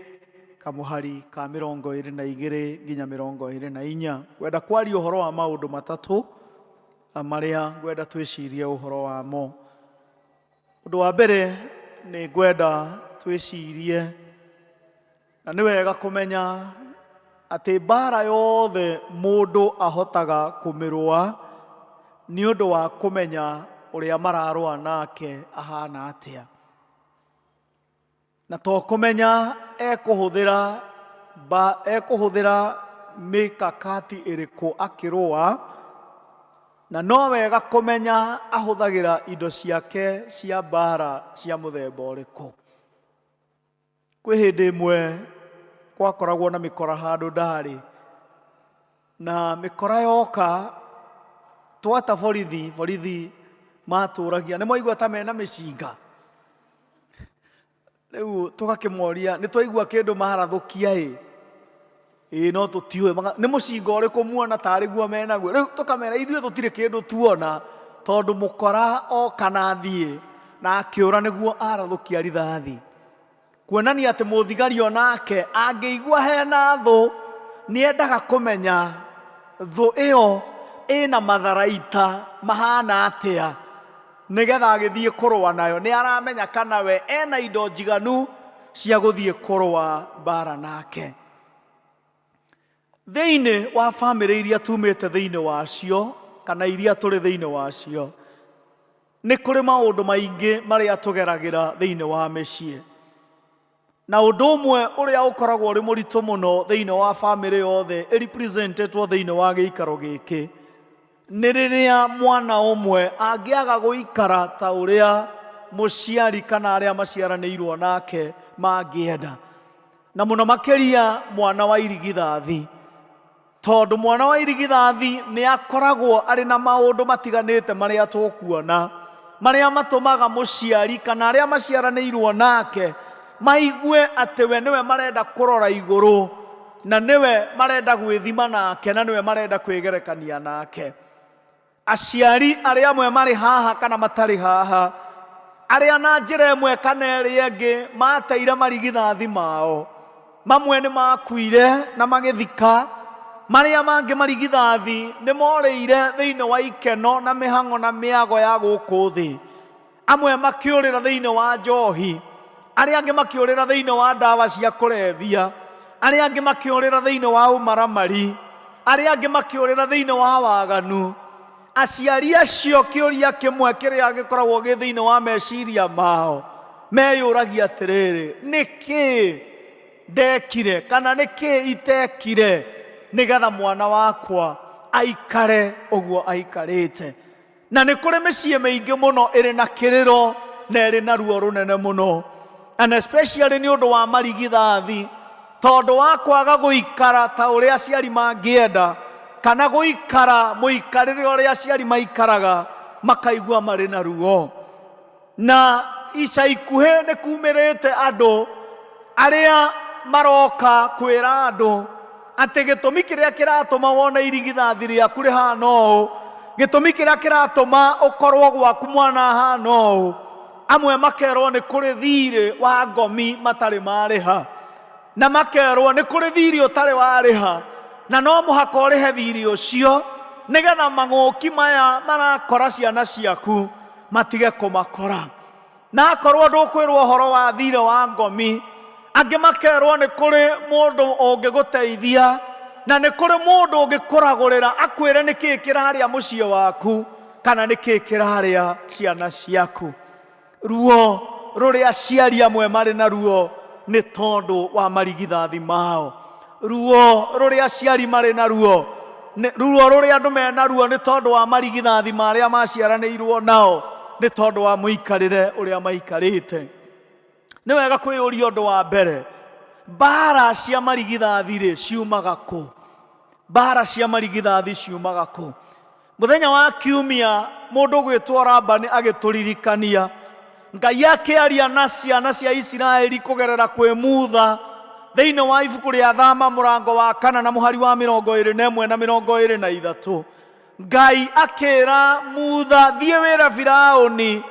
Kamũhari ka 22 nginya 24. Ngwenda kwaria ũhoro wa maũndũ matatũ marĩa ngwenda twĩcirie ũhoro wamo. Ũndũ wa mbere nĩ ngwenda twĩcirie, na nĩ wega kũmenya atĩ mbara yothe mũndũ ahotaga kũmĩrũa nĩ ũndũ wa kũmenya ũrĩa mararũa nake ahana atĩa. Na to kũmenya ekũhũthĩra mba ekũhũthĩra mĩkakati ĩrĩkũ akĩrũa, na no wega kũmenya ahũthagĩra indo ciake cia mbara cia mũthemba ũrĩkũ. Kwĩ hĩndĩ ĩmwe gwakoragwo na mĩkora handũ ndarĩ, na mĩkora yoka twata borithi, borithi matũragia nĩ mwaigua ta mena mĩcinga? Rĩu tũgakĩmoria nĩ twaigua kĩndũ marathũkia ĩ, ĩĩ no tũtiũĩ, nĩ mũcinga ũrĩkũ muona tarĩ guo menaguo? Rĩu tũkamera ithuĩ tũtirĩ kĩndũ tuona, tondũ mũkora oka na athiĩ na akĩũra nĩguo arathũkia rithathi. Kuonania atĩ mũthigari onake angĩigua hena thũ nĩ endaga kũmenya thũ ĩyo ĩna matharaita mahana atĩa, nĩgetha agĩthiĩ kũrũa nayo nĩ aramenya kana we ena indo njiganu cia gũthiĩ kũrũa mbara nake. Thĩinĩ wa bamĩrĩ iria tumĩte thĩinĩ wacio kana iria tũrĩ thĩinĩ wacio, nĩ kũrĩ maũndũ maingĩ marĩa tũgeragĩra thĩinĩ wa mĩciĩ. Na ũndũ ũmwe ũrĩa ũkoragwo ũrĩ mũritũ mũno thĩinĩ wa bamĩrĩ yothe ĩrepresentetwo thĩinĩ wa gĩikaro gĩkĩ, nĩ rĩrĩa mwana ũmwe angĩaga gũikara ta ũrĩa mũciari kana arĩa maciaranĩirwo nake mangĩenda. Na mũno makĩria mwana wa irigithathi. Tondũ mwana wa irigithathi nĩ akoragwo arĩ na maũndũ matiganĩte marĩa tũkuona, marĩa matũmaga mũciari kana arĩa maciaranĩirwo nake maigue atĩ we nĩwe marenda kũrora igũrũ, na nĩwe marenda gwĩthima nake, na nĩwe marenda kwĩgerekania nake. Aciari arĩa amwe marĩ haha kana matarĩ haha, arĩa na njĩra ĩmwe kana ĩrĩa ĩngĩ mateire marigithathi mao, mamwe nĩ makuire na magĩthika, marĩa mangĩ marigithathi nĩ morĩire thĩinĩ wa ikeno na mĩhang'o na mĩago ya gũkũ thĩ. Amwe makĩũrĩra thĩinĩ wa njohi, arĩa angĩ makĩũrĩra thĩinĩ wa ndawa cia kũrebia, arĩa angĩ makĩũrĩra thĩinĩ wa ũmaramari, arĩa angĩ makĩũrĩra thĩinĩ wa waganu. Aciari acio kĩũria kĩmwe kĩrĩa gĩkoragwo gĩ thĩinĩ wa meciria mao meyũragia atĩrĩrĩ, nĩkĩ ndekire kana nĩkĩ itekire nĩgetha mwana wakwa aikare ũguo aikarĩte? Na nĩ kũrĩ mĩciĩ mĩingĩ mũno ĩrĩ na kĩrĩro na ĩrĩ na ruo rũnene mũno, and especially nĩ ũndũ wa marigithathi, tondũ wa kwaga gũikara ta ũrĩa aciari mangĩenda kana gũikara mũikarĩre ũrĩa aciari maikaraga, makaigua marĩ na ruo. Na ica ikuhĩ nĩ kumĩrĩte andũ arĩa maroka kwĩra andũ atĩ gĩtũmi kĩrĩa kĩratũma wone irigithathi rĩaku rĩhana ũũ, gĩtũmi kĩrĩa kĩratũma ũkorwo gwaku mwana ahana ũũ, amwe makerwo nĩ kũrĩ thirĩ wa ngomi matarĩ marĩha, na makerwo nĩ kũrĩ thirĩ ũtarĩ warĩha, na no mũhaka ũrĩhe thirĩ ũcio nĩgetha mang'ũki maya marakora ciana ciaku matige kũmakora. Na akorwo ndũkwĩrwo ũhoro wa thirĩ wa ngomi, angĩ makerwo nĩ kũrĩ mũndũ ũngĩgũteithia, na nĩ kũrĩ mũndũ ũngĩkũragũrĩra akwĩre nĩ kĩĩ kĩrarĩa mũciĩ waku kana nĩ kĩĩ kĩrarĩa ciana ciaku. Ruo rũrĩa aciari amwe marĩ naruo nĩ tondũ wa marigithathi mao, ruo rũrĩa aciari marĩ naruo, ruo rũrĩa andũ menaruo nĩ tondũ wa marigithathi marĩa maciaranĩirwo nao, nĩ tondũ wa mũikarĩre ũrĩa maikarĩte. Nĩ wega kwĩyũria ũndũ wa mbere, mbara cia marigithathi rĩ ciumaga kũ? Mbara cia marigithathi ciumaga kũ? Mũthenya wa kiumia mũndũ ũgwĩtwo Labani agĩtũririkania Ngai akĩaria na ciana cia Isiraeli kũgerera kwĩ Mutha thĩinĩ wa ibuku rĩa Thama mũrango wa kana na mũhari wa 21 na 23. Ngai akĩra Mutha, thiĩ wĩre Firaũni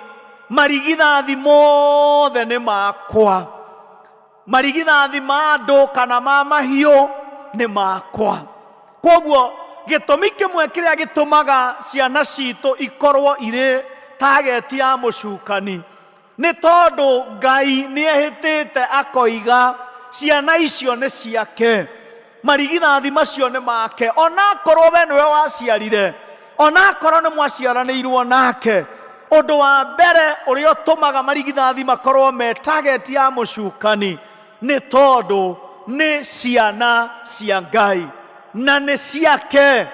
marigithathi mothe nĩ makwa. Marigithathi ma andũ kana ma mahiũ nĩ makwa. Koguo gĩtũmi kĩmwe kĩrĩa gĩtũmaga ciana citũ ikorwo irĩ target ya mũcukani nĩ tondũ Ngai nĩ ehĩtĩte akoiga ciana icio nĩ ciake, marigithathi macio nĩ make, onakorwo we nĩwe waciarire, onakorwo nĩ mwaciaranĩirwo nake. Ũndũ wa mbere ũrĩa ũtũmaga marigithathi makorwo me target ya mũcukani nĩ tondũ nĩ ciana cia Ngai na nĩ ciake.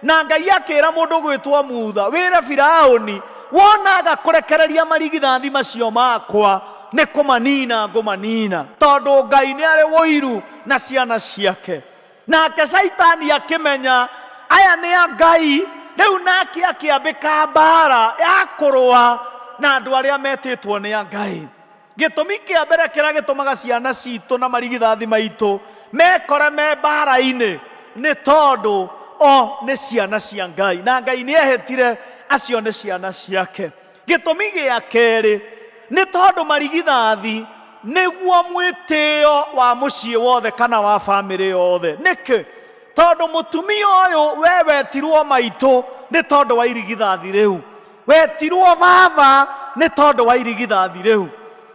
Na Ngai akĩra mũndũ gwĩtwo Mutha, wĩre Firaũni, wonaga kũrekereria marigithathi macio makwa nĩ kũmanina ngũmanina, tondũ Ngai nĩ arĩ ũiru na ciana ciake. Nake Caitani akĩmenya aya nĩ a Ngai, rĩu nake akĩambĩka mbara ya kũrũa na andũ arĩa metĩtwo nĩ a Ngai. Gĩtũmi kĩa mbere kĩrĩa gĩtũmaga ciana citũ na marigithathi maitũ mekore me mbara-inĩ nĩ tondũ o nĩ ciana cia Ngai, na Ngai nĩ ehĩtire acio nĩ ciana ciake. Gĩtũmi gĩa kerĩ nĩ tondũ marigithathi nĩguo mwĩtĩo wa mũciĩ wothe kana wa bamĩrĩ yothe. Nĩkĩ? Tondũ mũtumia ũyũ we wetirwo maitũ nĩ tondũ wa irigithathi rĩu, wetirwo baba nĩ tondũ wa irigithathi rĩu,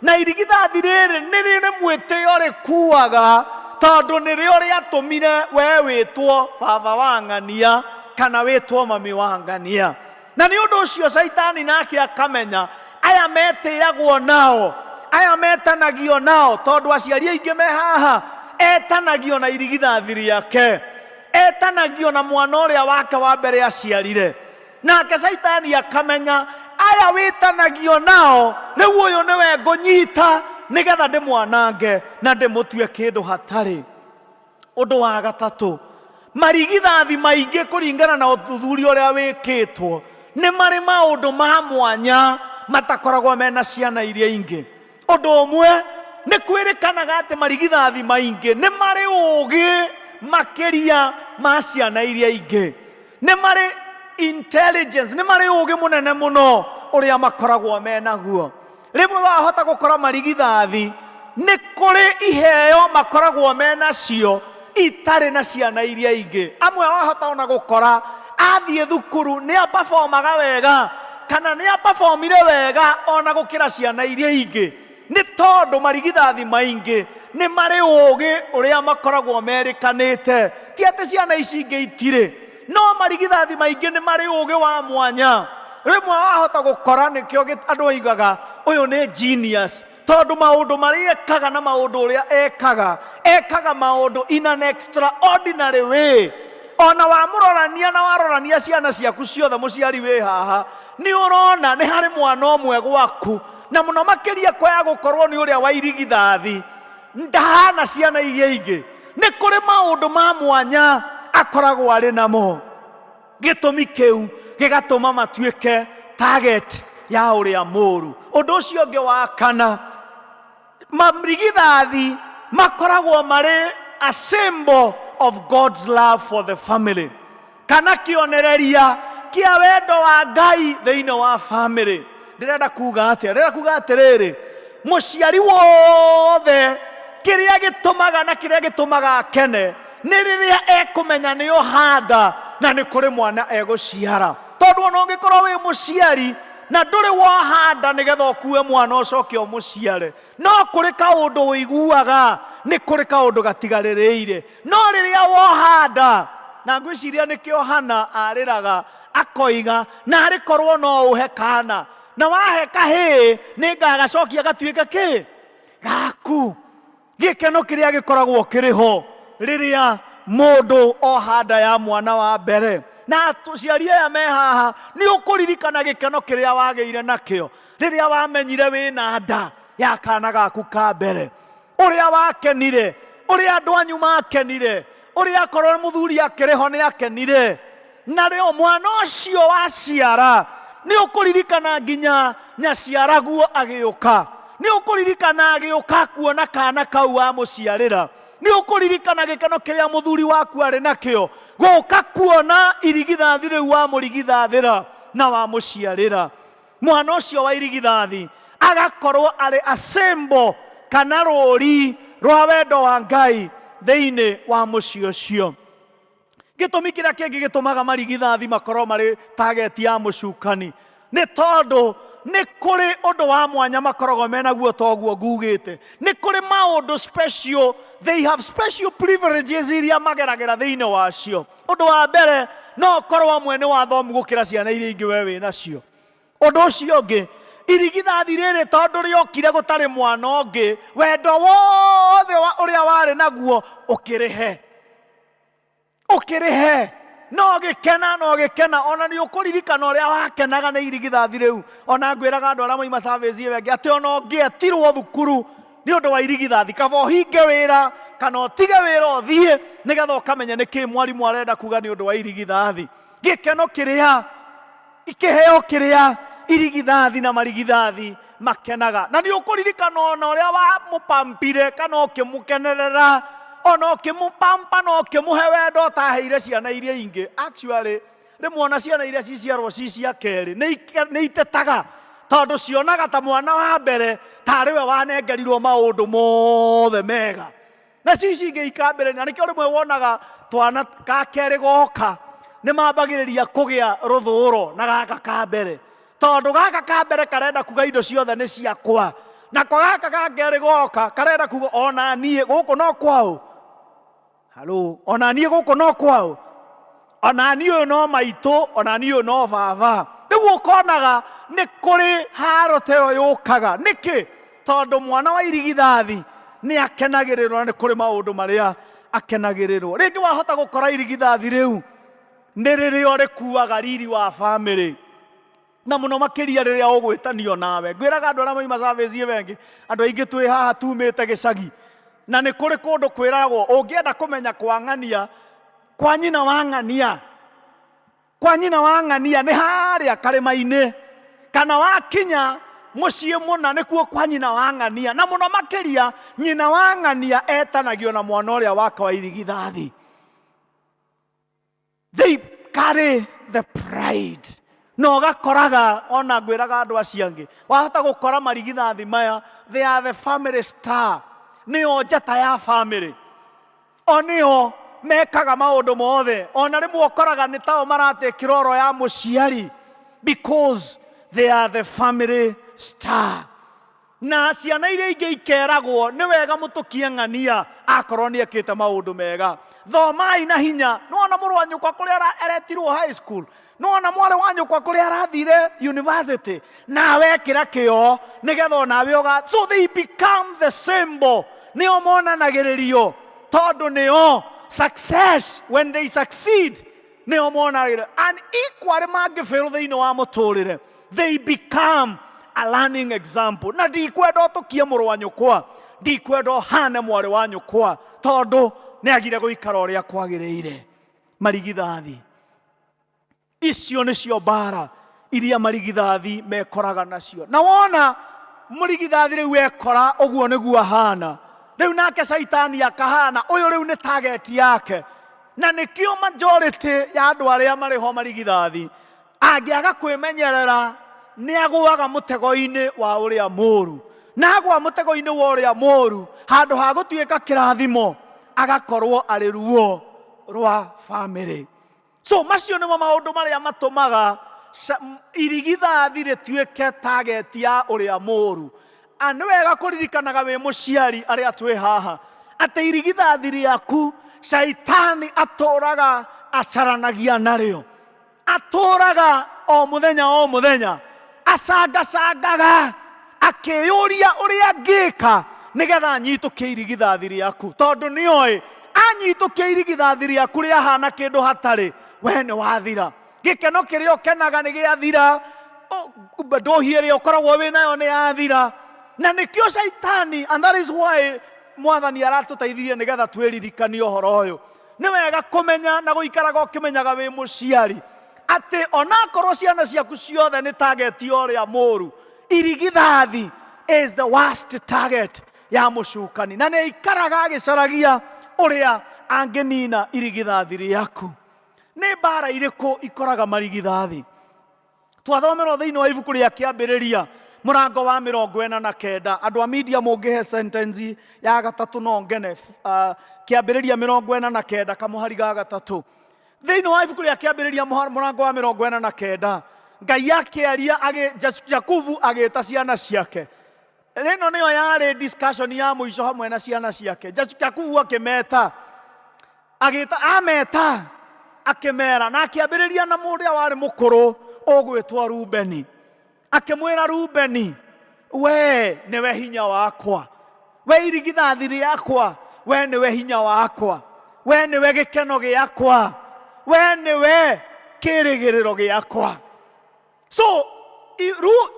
na irigithathi rĩrĩ nĩ rĩrĩ mwĩtĩo rĩkuaga, tondũ nĩrĩo rĩatũmire we wĩtwo baba wa ng'ania kana wĩtwo mami wa ng'ania. Na nĩ ũndũ ũcio Caitani nake akamenya aya metĩagwo nao, aya metanagio nao, tondũ aciari aingĩ me haha etanagio na irigithathi rĩake, etanagio na mwana ũrĩa wake wa mbere aciarire. Nake Caitani akamenya aya wĩtanagio nao, rĩu ũyũ nĩwe ngũnyita nĩgetha ndĩmwanange na ndĩmũtue kĩndũ hatarĩ. Ũndũ wa gatatũ, marigithathi maingĩ kũringana na ũthuthuria ũrĩa wĩkĩtwo nĩ marĩ maũndũ ma mwanya matakoragwo mena ciana iria ingĩ. Ũndũ ũmwe nĩ kwĩrĩkanaga atĩ marigithathi maingĩ nĩ marĩ ũũgĩ makĩria ma ciana iria ingĩ, nĩ marĩ intelligence, nĩ marĩ ũũgĩ mũnene mũno ũrĩa makoragwo menaguo. Rĩmwe wahota gũkora marigithathi nĩ kũrĩ iheo makoragwo menacio itarĩ na ciana iria ingĩ. Amwe wahota ona gũkora athiĩ thukuru nĩ apabomaga wega kana nĩ apabomire wega ona gũkĩra ciana iria ingĩ, nĩ tondũ marigithathi maingĩ nĩ marĩ ũũgĩ ũrĩa makoragwo merĩkanĩte. Ti atĩ ciana ici ingĩ itirĩ, no marigithathi maingĩ nĩ marĩ ũũgĩ wa mwanya. Rĩmwe wahota gũkora nĩkĩo andũ oigaga ũyũ nĩ genius, tondũ maũndũ marĩa ekaga na maũndũ ũrĩa ekaga, ekaga maũndũ in an extraordinary way. Ona wamũrorania na warorania ciana ciaku ciothe, mũciari wĩ haha, nĩ ũrona nĩ harĩ mwana ũmwe gwaku, na mũno makĩria kwaya gũkorwo nĩ ũrĩa wa irigithathi, ndahana ciana iria ingĩ. Nĩ kũrĩ maũndũ ma mwanya akoragwo arĩ namo. Gĩtũmi kĩu gĩgatũma matuĩke target ya ũrĩa mũũru. Ũndũ ũcio ũngĩ wa kana, marigithathi makoragwo marĩ a symbol of God's love for the family, kana kĩonereria kĩa wendo wa Ngai thĩinĩ wa family. Ndĩrenda kuga atĩa? Ndĩrenda kuga atĩrĩrĩ, mũciari wothe kĩrĩa gĩtũmaga na kĩrĩa gĩtũmaga akene nĩ rĩrĩa ekũmenya nĩ ũhanda na nĩ kũrĩ mwana egũciara. Tondũ ona ũngĩkorwo wĩ mũciari na ndũrĩ wohanda nĩgetha ũkue mwana ũcoke ũmũciare, no kũrĩ kaũndũ ũiguaga nĩ kũrĩ kaũndũ gatigarĩrĩire. No rĩrĩa wohanda, na ngwĩciria nĩkĩo Hana arĩraga akoiga, na arĩ korwo no ũhe kana, na wahe kahĩĩ nĩ ngagacokia gatuĩke kĩ gaku. Gĩkeno kĩrĩa gĩkoragwo kĩrĩ ho rĩrĩa mũndũ ohanda ya mwana wa mbere. Na aciari aya me haha, nĩ ũkũririkana gĩkeno kĩrĩa wagĩire nakĩo rĩrĩa wamenyire wĩna nda ya kana gaku ka mbere, ũrĩa wakenire, ũrĩa andũ anyu makenire, ũrĩa akorwo mũthuri akĩrĩ ho nĩ akenire. Na rĩo mwana ũcio waciara nĩ ũkũririkana nginya nyaciaraguo agĩũka, nĩ ũkũririkana agĩũka kuona kana kau wamũciarĩra, nĩ ũkũririkana gĩkeno kĩrĩa mũthuri waku arĩ nakĩo gũka kuona irigithathi rĩu wamũrigithathĩra na wamũciarĩra. Mwana ũcio wa irigithathi agakorwo arĩ a symbol kana rũri Rwa wendo wa Ngai thĩinĩ wa mũciĩ ũcio. Gĩtũmi kĩrĩa kĩngĩ gĩtũmaga marigithathi makorwo marĩ target ya mũcukani nĩ tondũ nĩ kũrĩ ũndũ wa mwanya makoragwo menaguo toguo ngugĩte. Nĩ kũrĩ maũndũ special, they have special privileges iria mageragĩra thĩinĩ wacio. Ũndũ wa mbere, no ũkorwo amwe nĩ wathomu gũkĩra ciana iria ingĩ we wĩ nacio. Ũndũ ũcio ũngĩ, irigithathi rĩrĩ tondũ rĩokire gũtarĩ mwana ũngĩ, wendo wothe ũrĩa warĩ naguo ũkĩrĩhe. Ũkĩrĩhe. No gĩkena, no gĩkena, ona nĩ ũkũririkana ũrĩa wakenaga nĩ irigithathi rĩu. Ona ngwĩraga andũ arĩa moima service ĩyo ĩngĩ atĩ ona ũngĩetirwo thukuru nĩ ũndũ wa irigithathi, kaba ũhinge wĩra kana ũtige wĩra ũthiĩ nĩgetha ũkamenye nĩkĩ mwarimũ arenda kuga nĩ ũndũ wa irigithathi. Gĩkeno kĩrĩa, kĩheo kĩrĩa irigithathi na marigithathi makenaga. Na nĩ ũkũririkana ona ũrĩa wamũpampire kana ũkĩmũkenerera, ona ũkĩmũpampa na ũkĩmũhe wendo ũtaheire ciana iria ingĩ. Actually, rĩmwe ona ciana iria ciciarwo ci cia kerĩ nĩ itetaga tondũ cionaga ta mwana wa mbere tarĩ we wanengerirwo maũndũ mothe mega. Na cici ingĩ ikambĩrĩria, na nĩkĩo rĩmwe wonaga twana ka kerĩ goka nĩ mambagĩrĩria kũgĩa rũthũro na gaka ka mbere, tondũ gaka ka mbere karenda kuga indo ciothe nĩ ciakwa, nako gaka ka kerĩ goka karenda kuga ona niĩ gũkũ no kwao. Halo, ona niĩ gũkũ no kwao, ona niĩ ũyũ no maitũ, ona niĩ ũyũ no baba. Rĩu ũkonaga nĩ kũrĩ haro ta ĩyo yũkaga. Nĩkĩ? Tondũ mwana wa irigithathi nĩ akenagĩrĩrwo na nĩ kũrĩ maũndũ marĩa akenagĩrĩrwo. Rĩngĩ wahota gũkora irigithathi rĩu nĩ rĩrĩa rĩkuaga riri wa bamĩrĩ, na mũno makĩria rĩrĩa ũgwĩtanio nawe. Ngwĩraga andũ arĩa moima service ĩyo ĩngĩ, andũ aingĩ twĩ haha tumĩte gĩcagi, na nĩ kũrĩ kũndũ kwĩragwo ũngĩenda kũmenya kwa ng'ania, kwa nyina wa ng'ania, kwa nyina wa ng'ania nĩ harĩa karĩma-inĩ, kana wakinya mũciĩ mũna nĩkuo kwa nyina wa ng'ania. Na mũno makĩria nyina wa ng'ania etanagio na mwana ũrĩa wake wa irigithathi. They carry the pride. Na ũgakoraga ona ngwĩraga andũ acio angĩ, wahota gũkora marigithathi maya, they are the family star, nĩo njata ya family, o nĩo mekaga maũndũ mothe. Ona rĩmwe ũkoraga nĩ tao maratekĩra oro ya mũciari, because they are the family star. Na ciana iria ingĩ ikeragwo nĩ wega mũtũkie ng'ania akorwo nĩ ekĩte maũndũ mega. Thomai na hinya. Nĩwona mũrũ wa nyũkwa kũrĩa aretirwo high school, nĩwona mwarĩ wa nyũkwa kũrĩa arathire university, nawe ĩkĩra kĩo nĩgetha onawe ũga. So they become the symbol. Nĩo monanagĩrĩrio tondũ nĩo success. When they succeed, nĩo monanagĩrĩrio. And equally mangĩbĩrwo thĩinĩ wa mũtũrĩre, they become a learning example. Na ndikwenda ũtũkie mũrũ wa nyũkwa, ndikwenda ũhane mwarĩ wa nyũkwa, tondũ nĩ agire gũikara ũrĩa kwagĩrĩire. Marigithathi icio nĩcio mbara iria marigithathi mekoraga nacio. Na wona mũrigithathi rĩu ekora ũguo nĩguo ahana, rĩu nake caitani akahana ũyũ rĩu nĩ target yake. Na nĩkĩo majority ya andũ arĩa marĩ ho marigithathi angĩaga kwĩmenyerera nĩ agũaga mũtego-inĩ wa ũrĩa mũũru. Na agũa mũtego-inĩ wa ũrĩa mũũru, handũ ha gũtuĩka kĩrathimo agakorwo arĩ ruo rwa bamĩrĩ. So macio nĩmo maũndũ marĩa matũmaga irigithathi rĩtuĩke target ya ũrĩa mũũru. Nĩ wega kũririkanaga wĩ mũciari arĩa twĩ haha atĩ irigithathi rĩaku caitani atũraga acaranagia narĩo, atũraga o mũthenya o mũthenya acangacangaga akĩyũria ũrĩa angĩka nĩgetha anyitũkie irigithathi rĩaku, tondũ nĩoĩ anyitũkia irigithathi rĩaku rĩahana kĩndũ hatarĩ, we nĩ wathira. Gĩkeno kĩrĩa ũkenaga nĩ gĩathira, ndũhi ĩrĩa ũkoragwo wĩ nayo nĩ yathira. Na nĩkĩo caitani, and that is why mwathani aratũteithirie nĩgetha twĩririkanie ũhoro ũyũ. Nĩ wega kũmenya na gũikaraga ũkĩmenyaga wĩ mũciari atĩ onakorwo ciana ciaku ciothe nĩ target ya ũrĩa mũũru, irigithathi is the worst target ya mũcukani, na nĩ aikaraga agĩcaragia ũrĩa angĩnina irigithathi rĩaku. Nĩ mbara irĩkũ ikoraga marigithathi? Twathomerwo thĩinĩ wa ibuku rĩa kĩambĩrĩria Mũrango wa 49. Andũ a media mũngĩhe sentence ya gatatũ no ngene. Kĩambĩrĩria 49 kamũhari ga gatatũ. Thĩinĩ wa ibuku rĩa Kĩambĩrĩria mũrango wa 49, Ngai akĩaria Jakubu agĩta ciana ciake. Rĩno nĩyo yarĩ discussion ya mũico hamwe na ciana ciake. Jakubu akĩmeta, agĩta ameta akĩmera, na akĩambĩrĩria na mũrĩa warĩ mũkũrũ ũgwĩtwo Rubeni. Akĩmwĩra Rubeni, we nĩwe hinya wakwa, we irigithathi rĩakwa, we nĩwe hinya wakwa, we nĩwe gĩkeno gĩakwa, we nĩwe kĩrĩgĩrĩro gĩakwa. So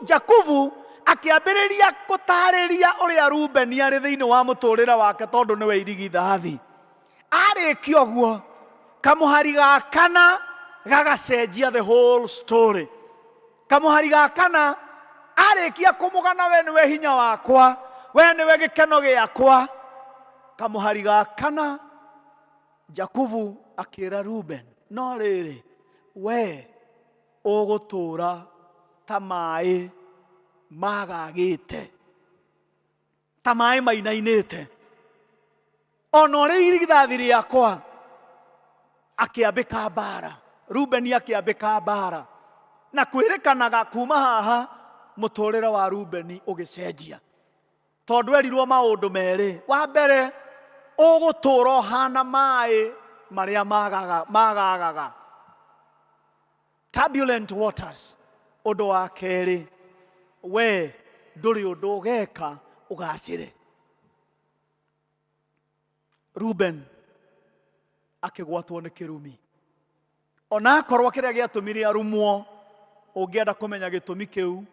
Jakubu akĩambĩrĩria gũtarĩria ũrĩa Rubeni arĩ thĩinĩ wa mũtũrĩre wake tondũ nĩwe irigithathi. Arĩkia ũguo, kamũhari ga kana gagacenjia the whole story. Kamũhari ga kana arĩkia kũmũgana, we nĩwe hinya wakwa, we nĩwe gĩkeno gĩakwa. Kamũhari ga kana Jakubu akĩra Ruben, no rĩrĩ, we ũgũtũũra ta maĩ magagĩte, ta maĩ mainainĩte, ona ũrĩ irigithathi rĩakwa. Akĩambĩka mbara, Rubeni akĩambĩka mbara, na kwĩrĩkanaga kuma haha mũtũrĩre wa Rubeni ũgĩcenjia, tondũ erirwo maũndũ merĩ. Wa mbere, ũgũtũũra ũhana maĩ marĩa magagaga, turbulent waters. Ũndũ wa kerĩ, we ndũrĩ ũndũ ũgeka ũgacĩre. Ruben akĩgwatwo nĩ kĩrumi, onakorwo kĩrĩa gĩatũmire arumwo, ũngĩenda kũmenya gĩtũmi kĩu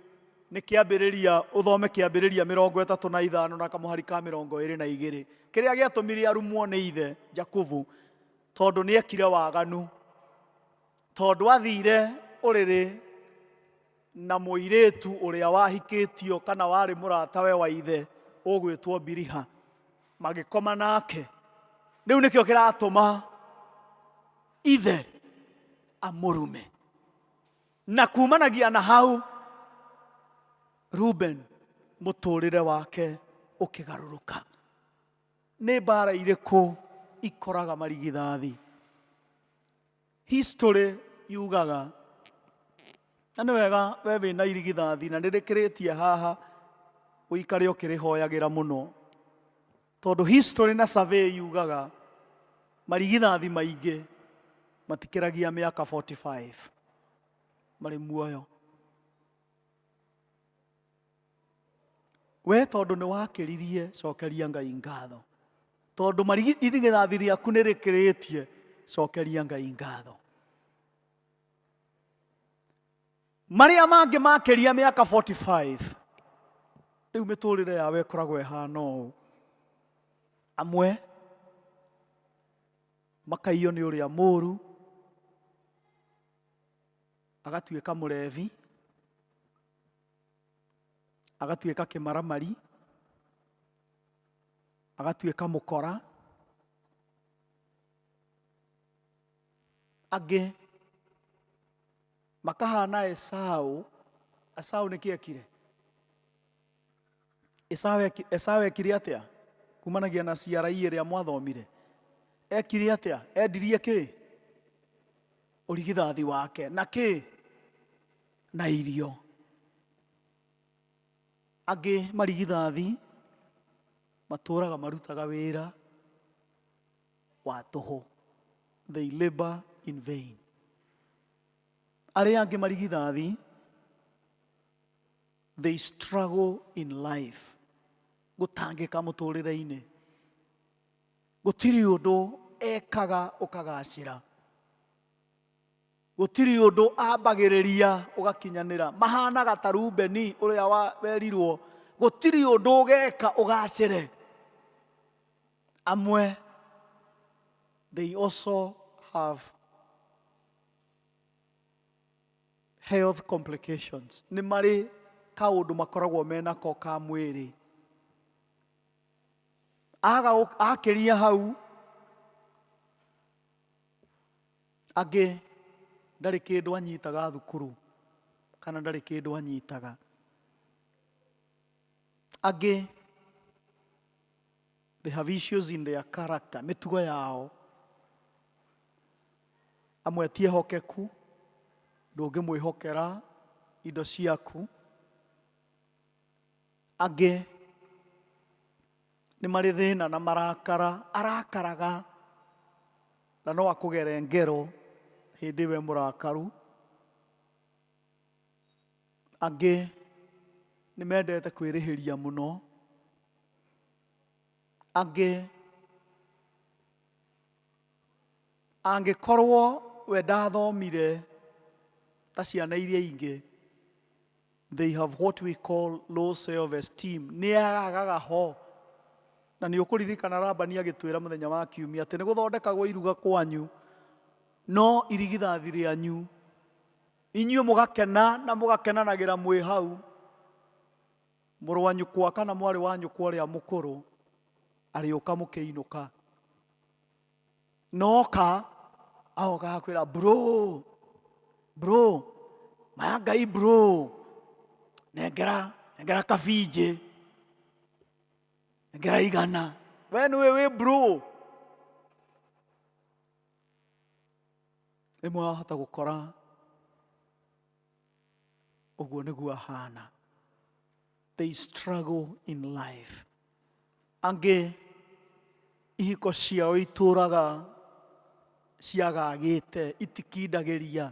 nĩ Kĩambĩrĩria, ũthome Kĩambĩrĩria 35 na kamũhari ka 22. Kĩrĩa gĩatũmire arumwo nĩ ithe Jakubu, tondũ nĩ ekire waganu, tondũ athire ũrĩrĩ na mũirĩtu ũrĩa wahikĩtio kana warĩ mũratawe wa ithe ũgwĩtwo Biriha, magĩkoma nake. Rĩu nĩkĩo kĩratũma ithe amũrume, na kumanagia na hau Ruben mũtũrĩre wake ũkĩgarũrũka. Nĩ mbara irĩkũ ikoraga marigithathi? History yugaga, na nĩ wega we wĩna irigithathi na nĩrĩkĩrĩtie haha, ũikare ũkĩrĩhoyagĩra mũno, tondũ history na survey yugaga marigithathi maingĩ matikĩragia mĩaka 45 marĩ muoyo. We tondũ nĩ wakĩririe, cokeria Ngai ngatho, tondũ irigithathi rĩaku nĩ rĩkĩrĩtie, cokeria Ngai ngatho. Marĩa mangĩ makĩria mĩaka 45, rĩu mĩtũrĩre yao ĩkoragwo ĩhana ũũ. Amwe makaiywo nĩ ũrĩa mũũru, agatuĩka mũrebi, agatuĩka kĩmaramari, agatuĩka mũkora. Angĩ makahana Esau. Esau nĩkĩ ekire? Esau ekire atĩa? Kumanagia na CRE ĩrĩa mwathomire, ekire atĩa? Endirie kĩ? Ũrigithathi wake na kĩ? Na irio. Angĩ marigithathi matũraga marutaga wĩra wa tũhũ, they labor in vain. Arĩa angĩ marigithathi, they struggle in life, gũtangĩka mũtũrĩre-inĩ, gũtirĩ ũndũ ekaga ũkagacĩra, gũtirĩ ũndũ ambagĩrĩria ũgakinyanĩra. Mahanaga ta Rubeni ũrĩa werirwo gũtirĩ ũndũ ũgeka ũgacĩre. Amwe, they also have health complications, nĩ marĩ kaũndũ makoragwo menako ka mwĩrĩ. Aga akĩria hau, angĩ ndarĩ kĩndũ anyitaga thukuru kana ndarĩ kĩndũ anyitaga. Angĩ, they have issues in their character, mĩtugo yao. Amwe ti ehokeku, ndũngĩmwĩhokera indo ciaku. Angĩ nĩ marĩ thĩna na marakara, arakaraga na no akũgere ngero hĩndĩ ĩyo e mũrakaru. Angĩ nĩ mendete kwĩrĩhĩria mũno. Angĩ angĩkorwo we ndathomire ta ciana iria ingĩ, they have what we call low self esteem, nĩ agaga ho. Na nĩ ũkũririkana Labani agĩtwĩra mũthenya wa kiumia atĩ nĩ gũthondekagwo iruga kwanyu, no irigithathi rĩanyu inyuĩ mũgakena na mũgakenanagĩra mwĩ hau. Mũrũ wa nyũkwa kana mwarĩ wa nyũkwa ũrĩa mũkũrũ arĩũka mũkĩinũka, noka agoka akwĩra bro, bro, maya Ngai bro, nengera, nengera kabinjĩ, nengera igana, we nĩwe wĩ bro. Rĩmwe wahota gũkora ũguo nĩguo ahana. They struggle in life. Angĩ ihiko ciao itũraga ciagagĩte, itikindagĩria.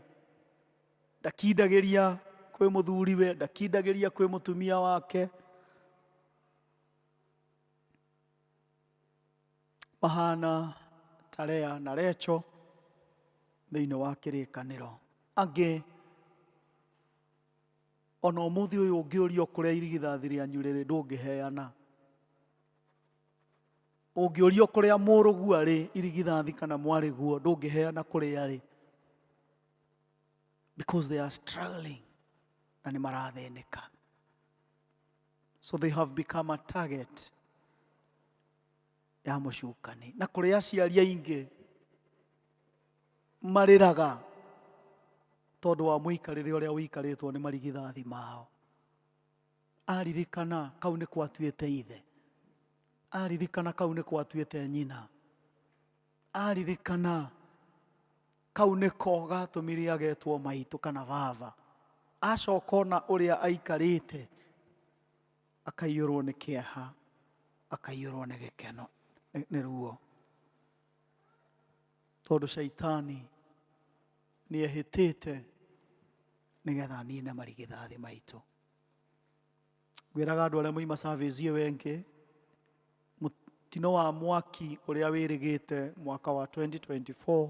Ndakindagĩria kwĩ mũthuriwe, ndakindagĩria kwĩ mũtumia wake. Mahana ta Lea na Recho thĩinĩ wa kĩrĩkanĩro. Angĩ ona ũmũthĩ ũyũ ũngĩũrio kũrĩa irigithathi rĩanyu rĩrĩ ndũngĩheana. Ũngĩũrio kũrĩa mũrũguo arĩ irigithathi kana mwarĩguo ndũngĩheana kũrĩa arĩ, because they are struggling na nĩ marathĩnĩka. So they have become a target ya mũcukani. Na kũrĩ aciari aingĩ marĩraga tondũ wa mũikarĩre ũrĩa ũikarĩtwo nĩ marigithathi mao. Aririkana kau nĩ gwatuĩte ithe, aririkana kau nĩ gwatuĩte nyina, aririkana kau nĩko gatũmire agetwo maitũ kana baba, acoka ona ũrĩa aikarĩte akaiyũrwo nĩ kĩeha, akaiyũrwo nĩ gĩkeno, nĩ ruo, tondũ caitani nĩ ehĩtĩte nĩgetha anine marigithathi maitũ. Ngwĩraga andũ arĩa moima service ĩyo ĩngĩ, mũtino wa mwaki ũrĩa wĩrĩgĩte mwaka wa 2024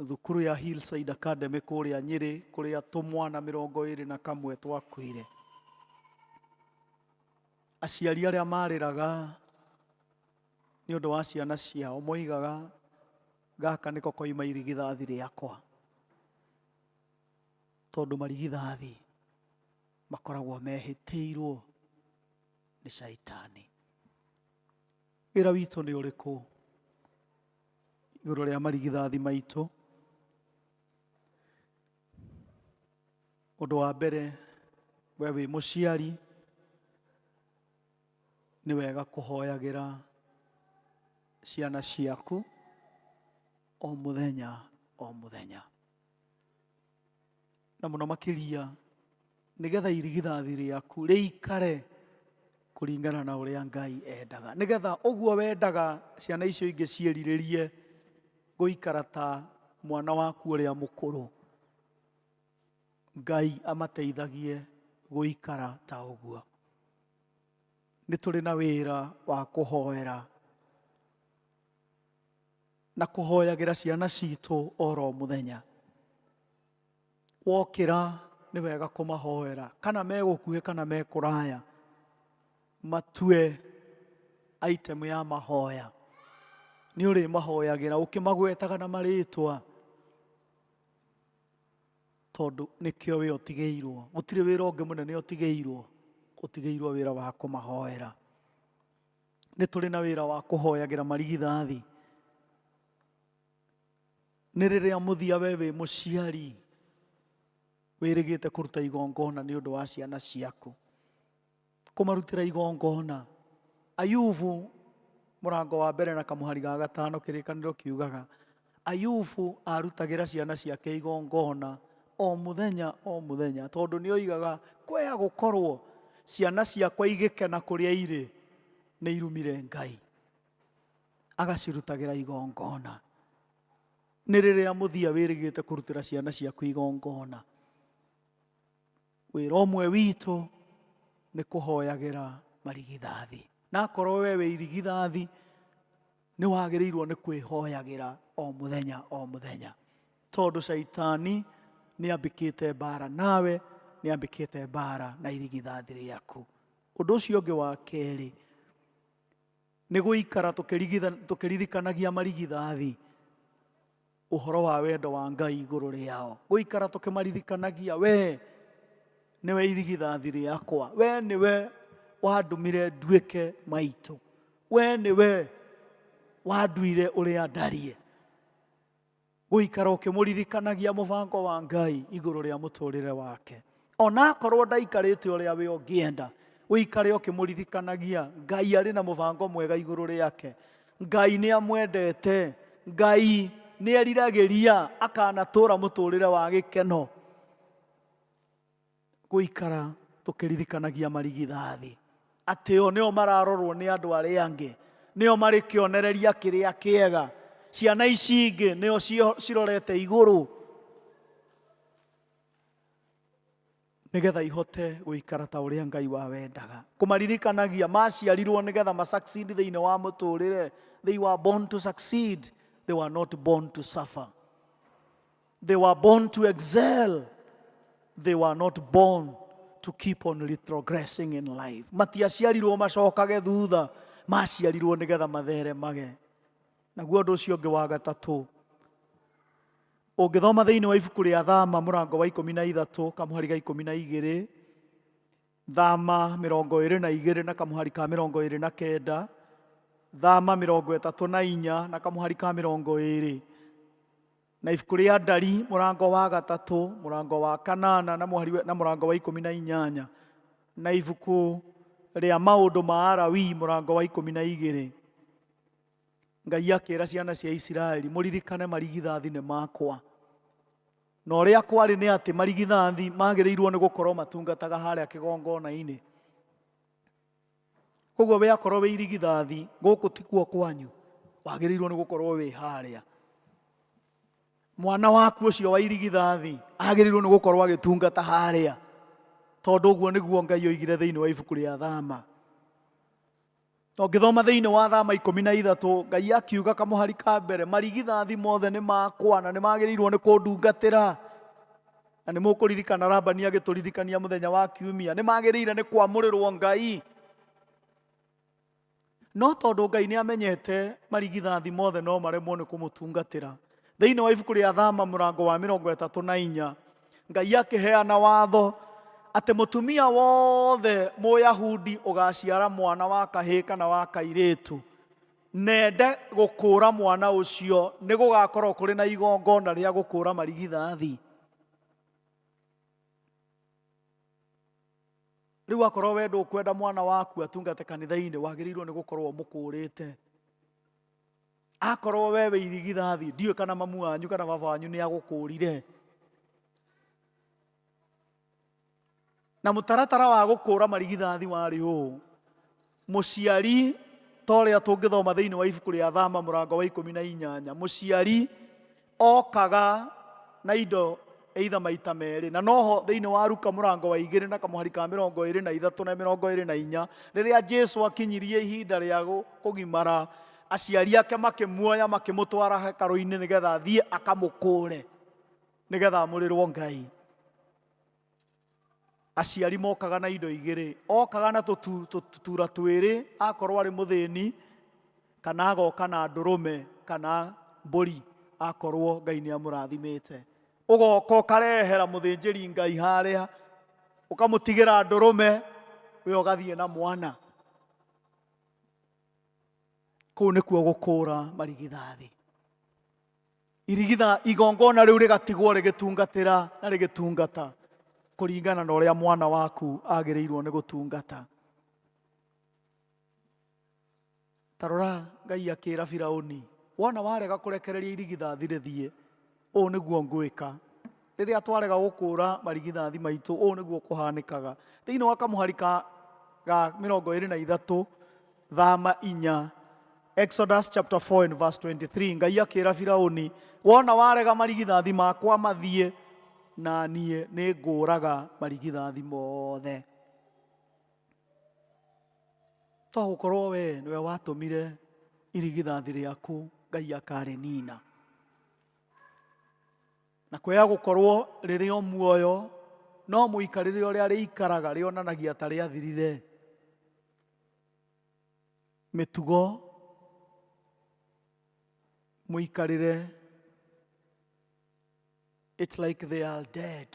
thukuru ya Hillside Academy kũrĩa Nyĩrĩ, kũrĩa tũmwana 21 twakuire. Aciari arĩa marĩraga nĩ ũndũ wa ciana ciao moigaga gaka nĩko koima irigithathi rĩakwa, tondũ marigithathi makoragwo mehĩtĩirwo nĩ caitani. Wĩra witũ nĩ ũrĩkũ igũrũ rĩa marigithathi maitũ? Ũndũ wa mbere, we wĩ mũciari nĩ wega kũhoyagĩra ciana ciaku o mũthenya o mũthenya, na mũno makĩria nĩgetha irigithathi rĩaku rĩikare kũringana na ũrĩa Ngai endaga, nĩgetha ũguo wendaga ciana icio ingĩ ciĩrirĩrie gũikara ta mwana waku ũrĩa mũkũrũ, Ngai amateithagie gũikara ta ũguo. Nĩ tũrĩ na wĩra wa kũhoera na kũhoyagĩra ciana citũ oro mũthenya. Wokĩra nĩ wega kũmahoera, kana me gũkuhĩ kana me kũraya, matue item ya mahoya. Nĩ ũrĩmahoyagĩra ũkĩmagwetaga na marĩtwa, tondũ nĩkĩo wĩ ũtigĩirwo. Gũtirĩ wĩra ũngĩ mũnene ũtigĩirwo, ũtigĩirwo wĩra wa kũmahoera. Nĩ tũrĩ na wĩra wa kũhoyagĩra marigithathi. Nĩ rĩrĩa mũthia we wĩ mũciari wĩrĩgĩte kũruta igongona nĩ ũndũ wa ciana ciaku. Kũmarutĩra igongona. Ayubu mũrango wa mbere na kamũhari ga gatano, Kĩrĩkanĩro kiugaga Ayubu arutagĩra ciana ciake igongona o mũthenya o mũthenya, tondũ nĩ oigaga kwea gũkorwo ciana ciakwa igĩkena kũrĩa irĩ nĩ irumire Ngai. Agacirutagĩra igongona. Nĩ rĩrĩa mũthia wĩrĩgĩte kũrutĩra ciana ciaku igongona. Wĩra ũmwe witũ nĩ kũhoyagĩra marigithathi. Na akorwo we wĩ irigithathi, nĩ wagĩrĩirwo nĩ kwĩhoyagĩra o mũthenya o mũthenya, tondũ caitani nĩ ambĩkĩte mbara nawe, nĩ ambĩkĩte mbara na irigithathi rĩaku. Ũndũ ũcio ũngĩ wa kerĩ nĩ gũikara tũkĩririkanagia marigithathi ũhoro wa wendo wa Ngai igũrũ rĩao, gũikara tũkĩmaririkanagia, we nĩwe irigithathi rĩakwa, we nĩwe wandũmire nduĩke maitũ, we nĩwe wanduire ũrĩa ndariĩ. Gũikara ũkĩmũririkanagia mũbango wa Ngai igũrũ rĩa mũtũrĩre wake, onakorwo ndaikarĩte ũrĩa we ũngĩenda, ũikare ũkĩmũririkanagia Ngai arĩ na mũbango mwega igũrũ rĩake, Ngai nĩ amwendete, Ngai nĩ eriragĩria akanatũra mũtũrĩre wa gĩkeno. Gũikara tũkĩririkanagia marigithathi atĩ o nĩo mararorwo nĩ andũ arĩa angĩ, nĩo marĩ kĩonereria kĩrĩa kĩega, ciana ici ingĩ nĩo cirorete igũrũ nĩgetha ihote gũikara ta ũrĩa Ngai wawendaga. Kũmaririkanagia maciarirwo nĩgetha ma succeed thĩinĩ wa mũtũrĩre. They were born to succeed, they were not born to suffer. They were born to excel, they were not born to keep on retrogressing in life. Matiaciarirwo macokage thutha, maciarirwo nĩgetha matheremage. Naguo ũndũ ũcio ũngĩ wa gatatũ, ũngĩthoma thĩinĩ wa ibuku rĩa Thama mũrango wa 13 kamũhari ga 12, Thama 22 na kamũhari ka 29, Thama 34 na kamũhari ka 20, na ibuku rĩa Ndari mũrango wa gatatũ, mũrango wa kanana na mũhari na mũrango wa 18, na ibuku rĩa Maũndũ ma Alawii mũrango wa 12, Ngai akĩra ciana cia Isiraeli, mũririkane marigithathi nĩ makwa. Na ũrĩa kwarĩ nĩ atĩ marigithathi magĩrĩirwo nĩ gũkorwo matungataga harĩa kĩgongona-inĩ. Koguo we akorwo wĩ irigithathi, gũkũ tikuo kwanyu, wagĩrĩirwo nĩ gũkorwo wĩ harĩa. Mwana waku ũcio wa irigithathi agĩrĩirwo nĩ gũkorwo agĩtungata harĩa, tondũ ũguo nĩguo Ngai oigire thĩinĩ wa ibuku rĩa Thama. Na ũngĩthoma thĩinĩ wa Thama 13, Ngai akiuga kamũhari ka mbere, marigithathi mothe nĩ makwa na nĩ magĩrĩirwo nĩ kũndungatĩra. Na nĩ mũkũririkana Labani agĩtũririkania mũthenya wa kiumia, nĩ magĩrĩire nĩ kwamũrĩrwo Ngai. No tondũ Ngai nĩ amenyete marigithathi mothe no maremwo nĩ kũmũtungatĩra, thĩinĩ wa ibuku rĩa Thama mũrango wa 34, Ngai akĩheana watho atĩ mũtumia wothe Mũyahudi ũgaciara mwana wa kahĩĩ kana wa kairĩtu nende gũkũra mwana ũcio, nĩ gũgakorwo kũrĩ na igongona rĩa gũkũra marigithathi. Rĩu akorwo we ndũkwenda mwana waku atungate kanitha-inĩ, wagĩrĩirwo nĩ gũkorwo ũmũkũrĩte. Akorwo we wĩ irigithathi, ndiũĩ kana mamu wanyu kana baba wanyu nĩ agũkũrire. Na mũtaratara wa gũkũra marigithathi warĩ ũũ: mũciari, ta ũrĩa tũngĩthoma thĩinĩ wa ibuku rĩa Thama mũrango wa 18, mũciari okaga na indo either maita merĩ, na noho thĩinĩ wa Luka mũrango wa 2 na kamũhari ka 23 na 24, rĩrĩa Jesu akinyirie ihinda rĩa kũgimara, aciari ake makĩmuoya makĩmũtwara hekarũ-inĩ nĩgetha athiĩ akamũkũre, nĩgetha amũrĩrwo Ngai. Aciari mokaga na indo igĩrĩ, okaga na tũtura twĩrĩ akorwo arĩ mũthĩni, kana agoka na ndũrũme kana mbũri akorwo Ngai nĩ amũrathimĩte. Ũgoka ũkarehera mũthĩnjĩri Ngai harĩa, ũkamũtigĩra ndũrũme, we ũgathiĩ na mwana. Kũu nĩkuo gũkũra marigithathi. Irigitha igongona rĩu rĩgatigwo rĩgĩtungatĩra na rĩgĩtungata kũringana na ũrĩa mwana waku agĩrĩirwo nĩ gũtungata. Tarora Ngai akĩra Firauni, wona warega kũrekereria irigithathi rĩthiĩ, ũũ nĩguo ngwĩka. Rĩrĩa twarega gũkũra marigithathi maitũ, ũũ nĩguo kũhanĩkaga. Thĩinĩ wa kamũhari ka ga 23 thama 4, Exodus chapter 4 and verse 23, Ngai akĩra Firauni, wona warega marigithathi makwa mathiĩ, na niĩ nĩ ngũraga marigithathi mothe. To gũkorwo we nĩwe watũmire irigithathi rĩaku Ngai akarĩnina. Na kwaya gũkorwo rĩrĩ o muoyo, no mũikarĩre ũrĩa rĩikaraga rĩonanagia ta rĩathirire. Mĩtugo, mũikarĩre, it's like they are dead.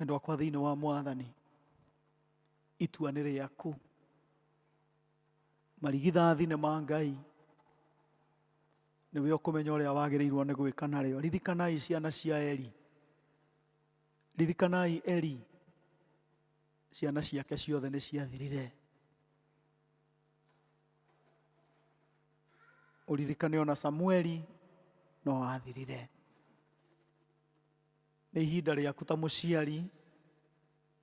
Endwa akwa thĩinĩ wa Mwathani, itua nĩ rĩaku. Marigithathi nĩ ma Ngai, nĩwe ũkũmenya ũrĩa wagĩrĩirwo nĩ gwĩka narĩo. Ririkanai ciana cia Eli, ririkanai Eli, ciana ciake ciothe nĩ ciathirire. Ũririkane ona Samueli no athirire. Nĩ ihinda rĩaku ta mũciari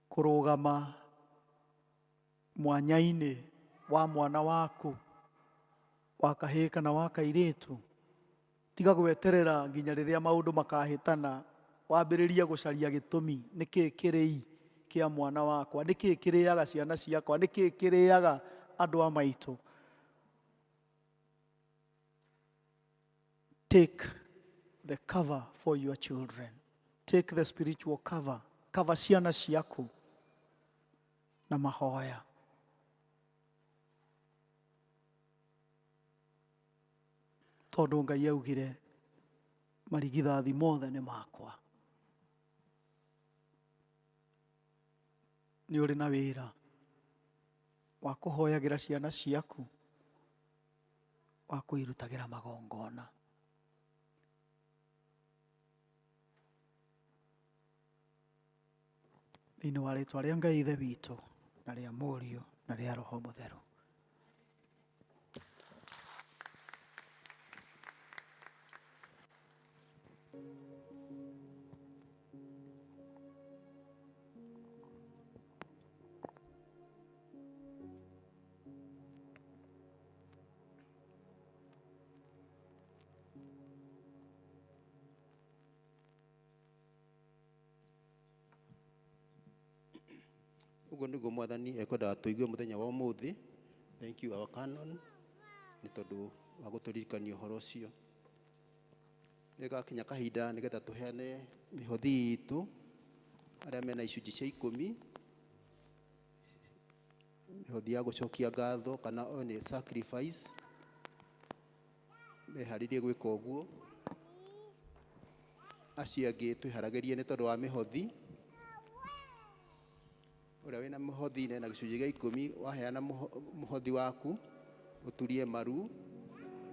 kũrũgama mwanya-inĩ wa mwana waku wa kahĩĩ kana wa kairĩtu. Tiga gweterera nginya rĩrĩa maũndũ makahĩtana, wambĩrĩrie gũcaria gĩtũmi, nĩkĩĩ kĩrĩi kĩa mwana wakwa, nĩkĩĩ kĩrĩaga ciana ciakwa, nĩkĩĩ kĩrĩaga andũ a maitũ. Take the cover for your children. Take the spiritual cover. Cover ciana ciaku na mahoya. Tondũ Ngai augire marigithathi mothe nĩ makwa. Nĩ ũrĩ na wĩra wa kũhoyagĩra ciana ciaku, wa kũirutagĩra magongona. Thĩinĩ wa rĩtwa rĩa Ngai Ithe witũ na rĩa Mũriũ na rĩa Roho Mũtheru. Ũguo nĩguo Mwathani ekwendaga tũigue mũthenya wa ũmũthĩ. Thank you our canon nĩ tondũ wa gũtũririkania ũhoro ũcio. Nĩ gakinya kahinda nĩgetha tũheane mĩhothi itũ arĩa mena icunjĩ cia 10, mĩhothi ya gũcokia ngatho kana o nĩ sacrifice, meharĩrie gwĩka ũguo. Acio angĩ twĩharagĩrie nĩ tondũ wa mĩhothi. Ũrĩa wĩna mũhothi na gĩcunjĩ gĩa 10, waheana mũhothi waku ũturie maru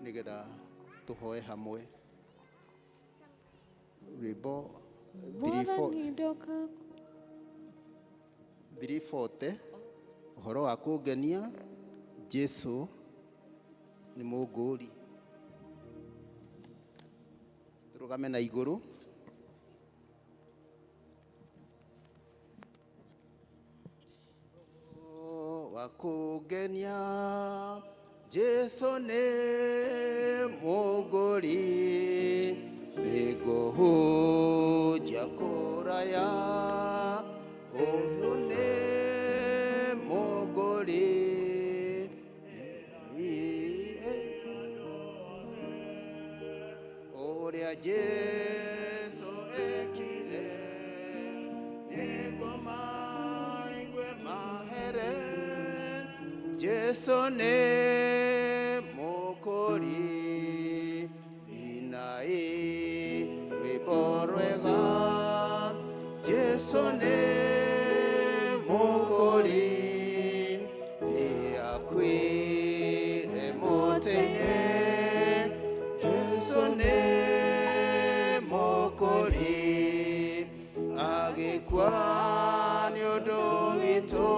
nĩgetha tũhoe hamwe. Rwĩmbo 340, ũhoro wa kũngenia, Jesu nĩ mũngũri. Tũrũgame na igũrũ. Wa kũngenia, Jesu nĩ mũngũri, nĩngũhunjia kũraya, ũyũ nĩ mũngũri. Ũrĩa Jesu ekire, nĩguo maigue mahere, Jesu nĩ mũkũri. Inai rwĩmbo rwega, Jesu nĩ mũkũri, nĩakuire mũtĩ-inĩ, Jesu nĩ mũkũri, agĩkua nĩ ũndũ witũ.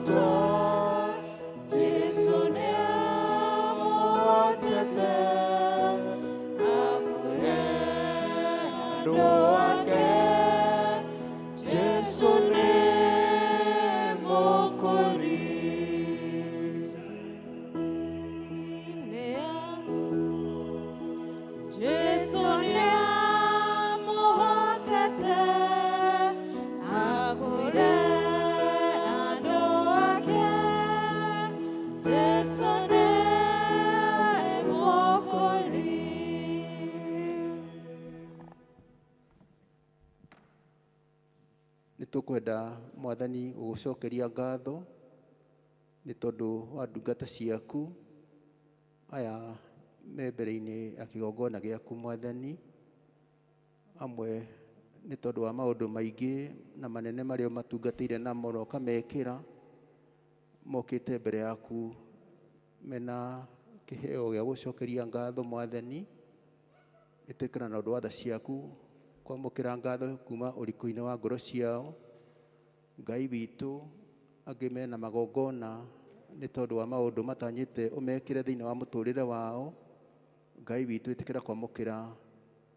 kũhotwo. Jesũ nĩamũhotete, akũre andũ ake. Jesũ nĩ Mũkũri. Jesu nĩamũhotete, akũre andũ ake. Jesu nĩ Mũkũri. Nĩ tũkwenda Mwathani gũgũcokeria ngatho nĩ tondũ wa ndungata ciaku aya me mbere-inĩ ya kĩgongona gĩaku Mwathani, amwe nĩ tondũ wa maũndũ maingĩ na manene marĩa matungatĩire namo na ũkamekĩra, mokĩte mbere yaku mena kĩheo gĩa gũcokeria ngatho Mwathani. Ĩtĩkĩra na ũndũ wa tha ciaku kwamũkĩra ngatho kuma ũriku-inĩ wa ngoro ciao. Ngai witũ, angĩ mena magongona nĩ tondũ wa maũndũ matanyĩte ũmekĩre thĩinĩ wa mũtũrĩre wao. Ngai witũ, ĩtĩkĩra kwamũkĩra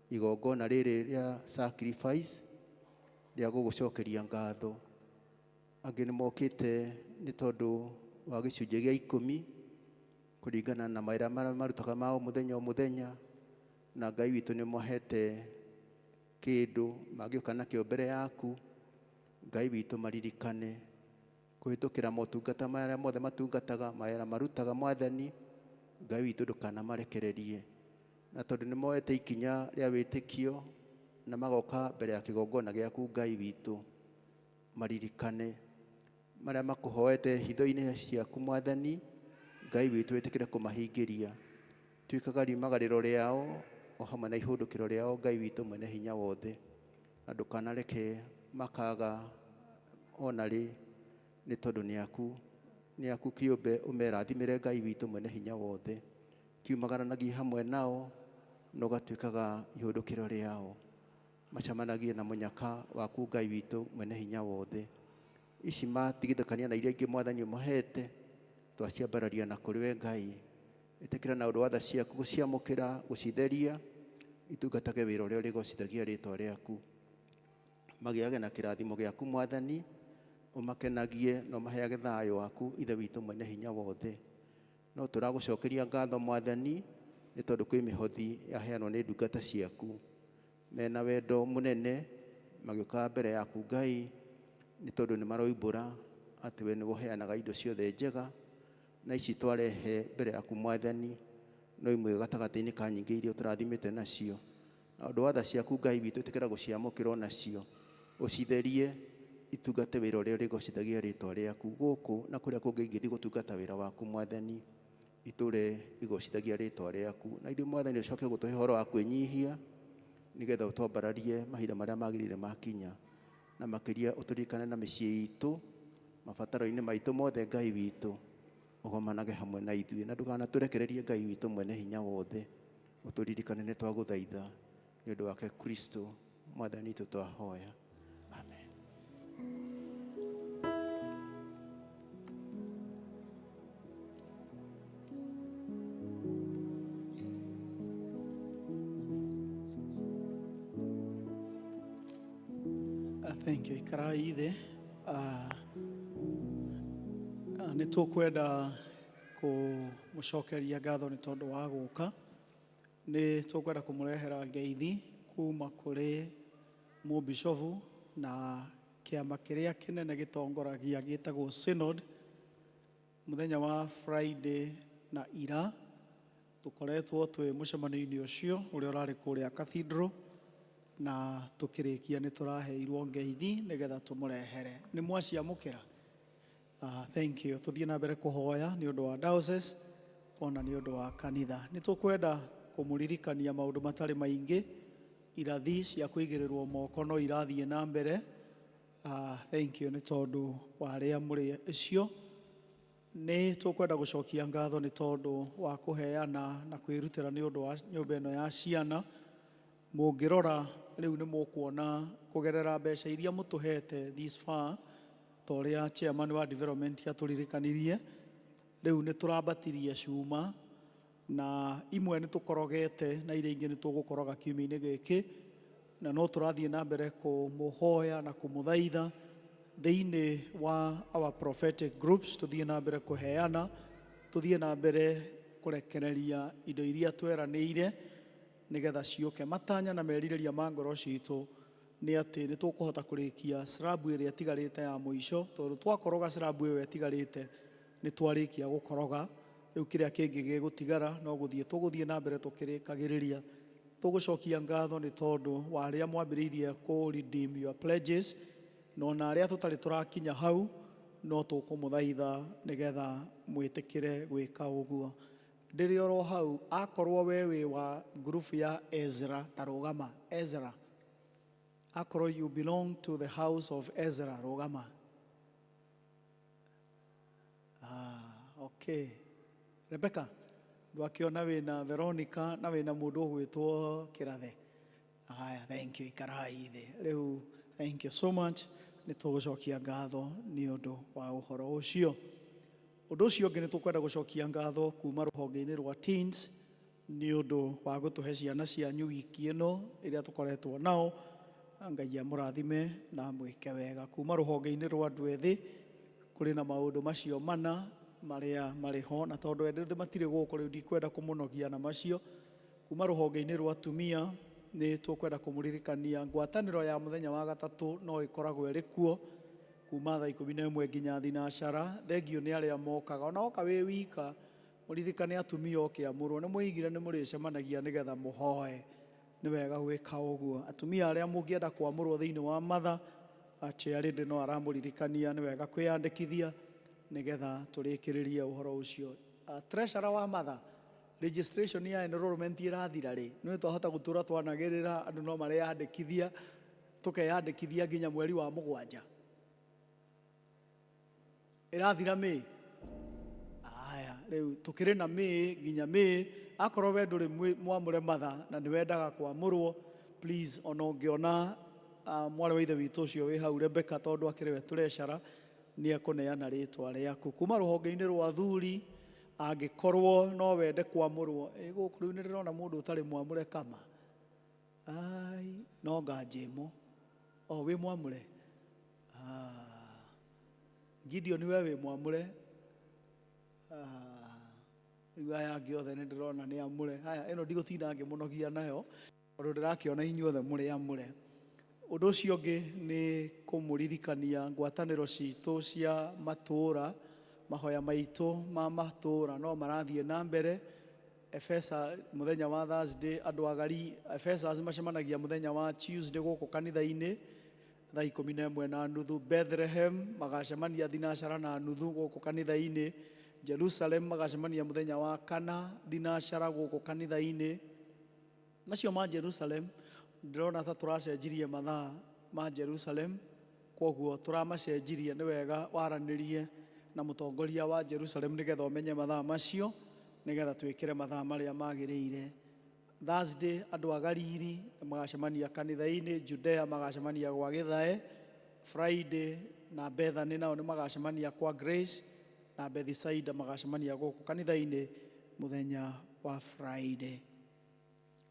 igongona rĩrĩ rĩa sacrifice rĩa gũgũcokeria ngatho. Angĩ nĩ mokĩte nĩ tondũ wa gĩcunjĩ gĩa 10 kũringana na mawĩra marĩa marutaga ma o mũthenya o mũthenya, na Ngai witũ nĩ mahete kĩndũ mangĩũka nakĩo mbere yaku. Ngai witũ, maririkane kũhĩtũkĩra motungata marĩa mothe matungataga, mawĩra marutaga Mwathani. Ngai witũ, ndũkanamarekererie, na tondũ nĩ moete ikinya rĩa wĩtĩkio na magoka mbere ya kĩgongona gĩaku, Ngai witũ, maririkane marĩa makũhoete hitho-inĩ ciaku Mwathani. Ngai witũ, wĩtĩkĩre kũmahingĩria, tuĩkaga riumagarĩro rĩao o hamwe na ihũndũkĩro rĩao, Ngai witũ mwene hinya wothe, na ndũkanareke makaga ona rĩ, nĩ tondũ nĩ aku, nĩ aku kĩũmbe. Ũmerathimĩre, Ngai witũ mwene hinya wothe, kiumagaranagie hamwe nao na ũgatuĩkaga ihũndũkĩro rĩao, macemanagie na mũnyaka waku, Ngai witũ mwene hinya wothe. Ici matigithũkania na iria ingĩ Mwathani ũmahete, twaciambararia na kũrĩ we Ngai. Ĩtĩkĩra na ũndũ wa tha ciaku gũciamũkĩra, gũcitheria, itungatage wĩra ũrĩa ũrĩgocithagia rĩtwa rĩaku, magĩage na kĩrathimo gĩaku Mwathani, ũmakenagie na ũmaheage thayũ waku, Ithe witũ mwene hinya wothe. No tũragũcokeria ngatho Mwathani nĩ tondũ kwĩ mĩhothi yaheanwo nĩ ndungata ciaku mena wendo mũnene, magĩũka mbere yaku Ngai, nĩ tondũ nĩ maroimbũra atĩ we nĩwe ũheanaga indo ciothe njega, na ici twarehe mbere yaku Mwathani no imwe gatagatĩ-inĩ ka nyingĩ iria ũtũrathimĩte nacio. Na ũndũ wa tha ciaku, Ngai witũ, ĩtĩkĩra gũciamũkĩra onacio, ũcitherie, itungate wĩra ũrĩa ũrĩgocithagia rĩtwa rĩaku gũkũ na kũrĩa kũngĩ ingĩthiĩ gũtungata wĩra waku Mwathani, itũre igocithagia rĩtwa rĩaku. Na ithuĩ Mwathani, ũcoke gũtũhe ũhoro wa kwĩnyihia nĩgetha ũtwambararie mahinda marĩa magĩrĩire makinya, na makĩria ũtũririkane na mĩciĩ itũ, mabataro-inĩ maitũ mothe. Ngai witũ, ũgomanage hamwe na ithuĩ na ndũkanatũrekererie. Ngai witũ mwene hinya wothe, ũtũririkane, nĩ twagũthaitha nĩ ũndũ wake Kristo Mwathani witũ twahoya, amen. Thank you. Ikarai thĩ. Nĩ tũkwenda kũmũcokeria ngatho nĩ tondũ wa gũka. Nĩ tũkwenda kũmũrehera ngeithi kuma kũrĩ mũbishofu na kĩama kĩrĩa kĩnene gĩtongoragia gĩtagwo Synod. Mũthenya wa Friday na ira tũkoretwo twĩ mũcemanio-inĩ ũcio ũrĩa ũrarĩ kũrĩa Cathedral, na tũkĩrĩkia nĩ tũraheirwo ngeithi nĩgetha tũmũrehere. Nĩ mwaciamũkĩra? Thank you. Tũthiĩ na mbere kũhoya nĩ ũndũ wa diocese ona nĩ ũndũ wa kanitha. Nĩ tũkwenda kũmũririkania maũndũ matarĩ maingĩ. Irathi cia kũigĩrĩrwo moko no irathiĩ na mbere. Thank you nĩ tondũ wa arĩa mũrĩ icio. Nĩ tũkwenda gũcokia ngatho nĩ tondũ wa kũheana na kwĩrutĩra nĩ ũndũ wa nyũmba ĩno ya ciana. Mũngĩrora rĩu nĩ mũkuona kũgerera mbeca iria mũtũhete this far. Ta ũrĩa chairman wa development atũririkanirie, rĩu nĩ tũrambatirie cuma na imwe nĩ tũkorogete na iria ingĩ nĩ tũgũkoroga kiumia-inĩ gĩkĩ, na no tũrathiĩ na mbere kũmũhoya na kũmũthaitha thĩinĩ wa our prophetic groups tũthiĩ na mbere kũheana, tũthiĩ na mbere kũrekereria indo iria tweranĩire nĩgetha ciũke. Matanya na merirĩria ma ngoro citũ nĩ atĩ nĩ tũkũhota kũrĩkia slab ĩrĩa ĩtigarĩte ya mũico, tondũ twakoroga slab ĩyo ĩtigarĩte nĩ twarĩkia gũkoroga. Rĩu kĩrĩa kĩngĩ gĩgũtigara no gũthiĩ tũgũthiĩ na mbere tũkĩrĩkagĩrĩria. Tũgũcokia ngatho nĩ tondũ wa arĩa mwambĩrĩirie kũ redeem your pledges, na ona arĩa tũtarĩ tũrakinya hau no tũkũmũthaitha nĩgetha mwĩtĩkĩre gwĩka ũguo. Ndĩrĩ oro hau, akorwo we wĩ wa ngurubu ya Ezra, ta rũgama. Ezra, akorwo you belong to the house of Ezra, rũgama. Ah, okay. Rebecca, ndwakĩona wĩna Veronica na wĩna mũndũ ũgwĩtwo Kĩrathe. Haya, thank you, ikarai thĩ rĩu. Thank you so much, nĩ tũgũcokia ngatho nĩ ũndũ wa ũhoro ũcio. Ũndũ ũcio ũngĩ, nĩ tũkwenda gũcokia ngatho kuma rũhonge-inĩ rwa teens nĩ ũndũ wa gũtũhe ciana cianyu wiki ĩno ĩrĩa tũkoretwo nao. Ngai amũrathime na mwĩke wega. Kuma rũhonge-inĩ rwa andũ ethĩ kũrĩ na maũndũ macio mana marĩa marĩ ho, na tondũ ethĩ matirĩ gũkũ rĩu ndikwenda kũmũnogia na macio. Kuma rũhonge-inĩ rwa atumia nĩ tũkwenda kũmũririkania ngwatanĩro ya mũthenya wa gatatũ no ĩkoragwo ĩrĩ kuo kuma thaa 11 nginya thinacara. Thengiũ nĩ arĩa mokaga, ona woka wĩ wika, mũririkane atumia ũkĩamũrwo nĩ mũigire nĩ mũrĩcemanagia nĩgetha mũhoe. Nĩ wega gwĩka ũguo. Atumia arĩa mũngĩenda kwamũrwo thĩinĩ wa matha, chairlady no aramũririkania nĩ wega kwĩyandĩkithia nĩgetha tũrĩkĩrĩrie ũhoro ũcio. Treasurer wa matha, registration ya enrollment ĩrathira rĩ? Nĩ twahota gũtũra twanagĩrĩra andũ no mareyandĩkithia, tũkeyandĩkithia nginya mweri wa mũgwanja. Ĩrathira May. Aya, rĩu tũkĩrĩ na May nginya May. Akorwo we ndũrĩ mwamũre matha na nĩ wendaga kwamũrwo, please, ona ũngĩona mwarĩ wa ithe witũ ũcio wĩ hau Rebecca, tondũ akĩrĩ we treasurer, nĩ ekũneana rĩtwa rĩaku. Kuma rũhonge-inĩ rwa athuri, angĩkorwo no wende kwamũrwo, ĩ gũkũ rĩu nĩ ndĩrona mũndũ ũtarĩ mwamũre kama ai no nganjĩmo o wĩ mwamũre. Ah, Gideon, we wĩ mwamũre? Ah, rĩu aya angĩ othe nĩ ndĩrona nĩ amũre. Haya, ĩno ndigũtinda ngĩmũnogia nayo tondũ ndĩrakĩona inyuothe mũrĩ amũre. Ũndũ ũcio ũngĩ nĩ kũmũririkania ngwatanĩro citũ cia matũũra, mahoya maitũ ma matũũra no marathiĩ na mbere. Efesa mũthenya wa Thursday, andũ agari Ephesus macemanagia mũthenya wa Tuesday gũkũ kanitha-inĩ thaa 11:30. Bethlehem magacemania thinacara na nuthu gũkũ kanitha-inĩ. Jerusalem magacemania mũthenya wa kana thinacara gũkũ kanitha-inĩ. Macio ma Jerusalem ndĩrona ta tũracenjirie mathaa ma Jerusalem, koguo tũramacenjirie. Nĩ wega waranĩrie na mũtongoria wa Jerusalem nĩgetha ũmenye mathaa macio, nĩgetha twĩkĩre mathaa marĩa magĩrĩire. Thursday andũ a Galili magacemania kanitha-inĩ, Judea magacemania gwa Gĩthae, Friday na Bethany nao nĩ magacemania kwa Grace, na Bethisaida magacemania gũkũ kanitha-inĩ mũthenya wa Friday.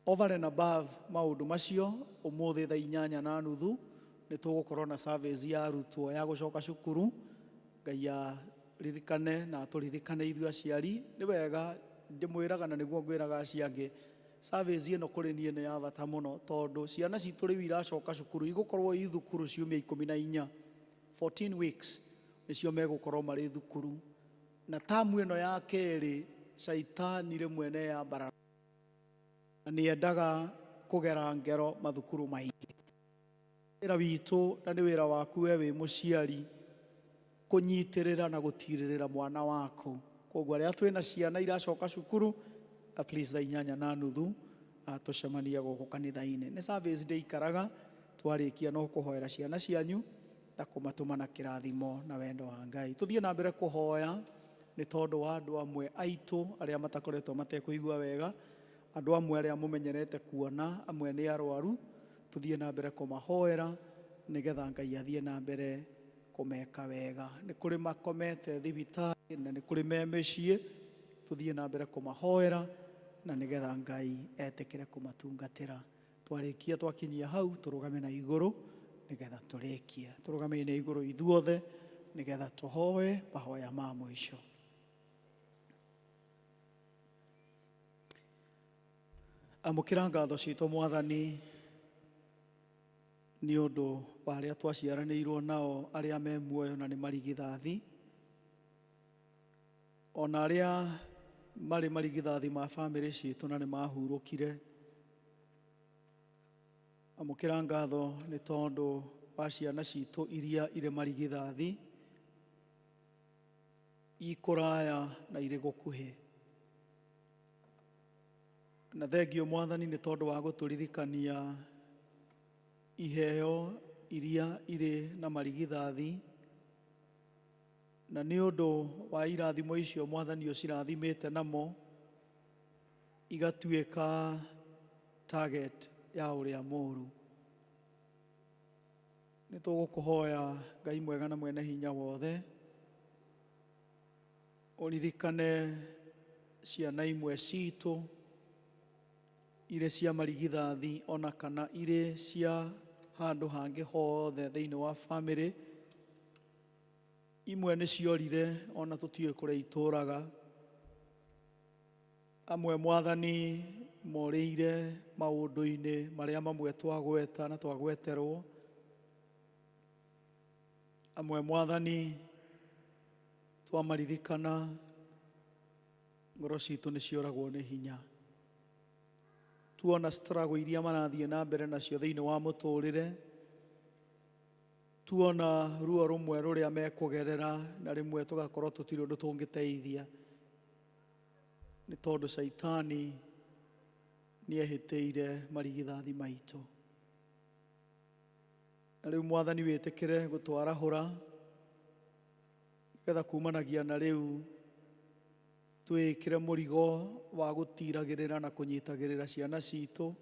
Over and above maũndũ macio, ũmũthĩ thaa 8:30 nĩ tũgũkorwo na service ya arutwo ya gũcoka cukuru. Ngai aririkane na atũririkane ithuĩ aciari. Nĩ wega ndĩmwĩraga na nĩguo ngwĩraga acio angĩ, service ĩno kũrĩ niĩ nĩ ya bata mũno tondũ ciana citũ rĩu iracoka cukuru, igũkorwo i thukuru ciumia 14, 14 weeks nĩcio megũkorwo marĩ thukuru. Na tamu ĩno ya kerĩ, caitani rĩmwe nĩ yambarara na nĩ endaga kũgera ngero mathukuru maingĩ. Wĩra witũ na nĩ wĩra waku we wĩ mũciari kũnyitĩrĩra na gũtirĩrĩra mwana waku. Koguo arĩa twĩna ciana iracoka cukuru, please, thaa 8:30 tũcemanie gũkũ kanitha-inĩ. Nĩ service ndĩikaraga, twarĩkia no kũhoera ciana cianyu na kũmatũma na kĩrathimo na wendo wa Ngai. Tũthiĩ na mbere kũhoya nĩ tondũ wa andũ amwe aitũ arĩa matakoretwo matekũigua wega, andũ amwe arĩa mũmenyerete kuona, amwe nĩ arwaru. Tũthiĩ na mbere kũmahoera nĩgetha Ngai athiĩ na mbere. Kũmeka wega. Nĩ kũrĩ makomete thibitarĩ na nĩ kũrĩ me mĩciĩ, tũthiĩ na mbere kũmahoera na nĩgetha Ngai etĩkĩre kũmatungatĩra. Twarĩkia twakinyia hau, tũrũgame na igũrũ nĩgetha tũrĩkie. Tũrũgame na igũrũ ithuothe nĩgetha tũhoe mahoya ma mũico. Amũkĩra ngatho citũ, Mwathani, nĩ ũndũ wa arĩa twaciaranĩirwo nao, arĩa me muoyo na nĩ marigithathi, ona arĩa marĩ marigithathi ma bamĩrĩ citũ na nĩ mahurũkire. Amũkĩra ngatho nĩ tondũ wa ciana citũ iria irĩ marigithathi, ikũraya na irĩ gũkuhĩ. Na thengio, Mwathani, nĩ tondũ wa gũtũririkania iheo iria irĩ na marigithathi, na nĩ ũndũ wa irathimo icio, Mwathani, ũcirathimĩte namo igatuĩka target ya ũrĩa mũũru. Nĩ tũgũkũhoya, Ngai mwega na mwene hinya wothe, ũririkane ciana imwe citũ irĩ cia marigithathi ona kana irĩ cia handũ hangĩ hothe thĩinĩ wa bamĩrĩ. Imwe nĩ ciorire, ona tũtiũĩ kũrĩa itũraga. Amwe, Mwathani, morĩire maũndũ-inĩ marĩa mamwe twagweta na twagweterwo. Amwe, Mwathani, twamaririkana ngoro citũ nĩ cioragwo nĩ hinya tuona struggle iria marathiĩ na mbere nacio thĩinĩ wa mũtũrĩre, tuona ruo rũmwe rũrĩa mekũgerera, na rĩmwe tũgakorwo tũtirĩ ũndũ tũngĩteithia nĩ tondũ Caitani nĩ ehĩtĩire marigithathi maitũ. Na rĩu, Mwathani, wĩtĩkĩre gũtwarahũra nĩgetha kumanagia na rĩu twĩkĩre mũrigo wa gũtiragĩrĩra na kũnyitagĩrĩra ciana citũ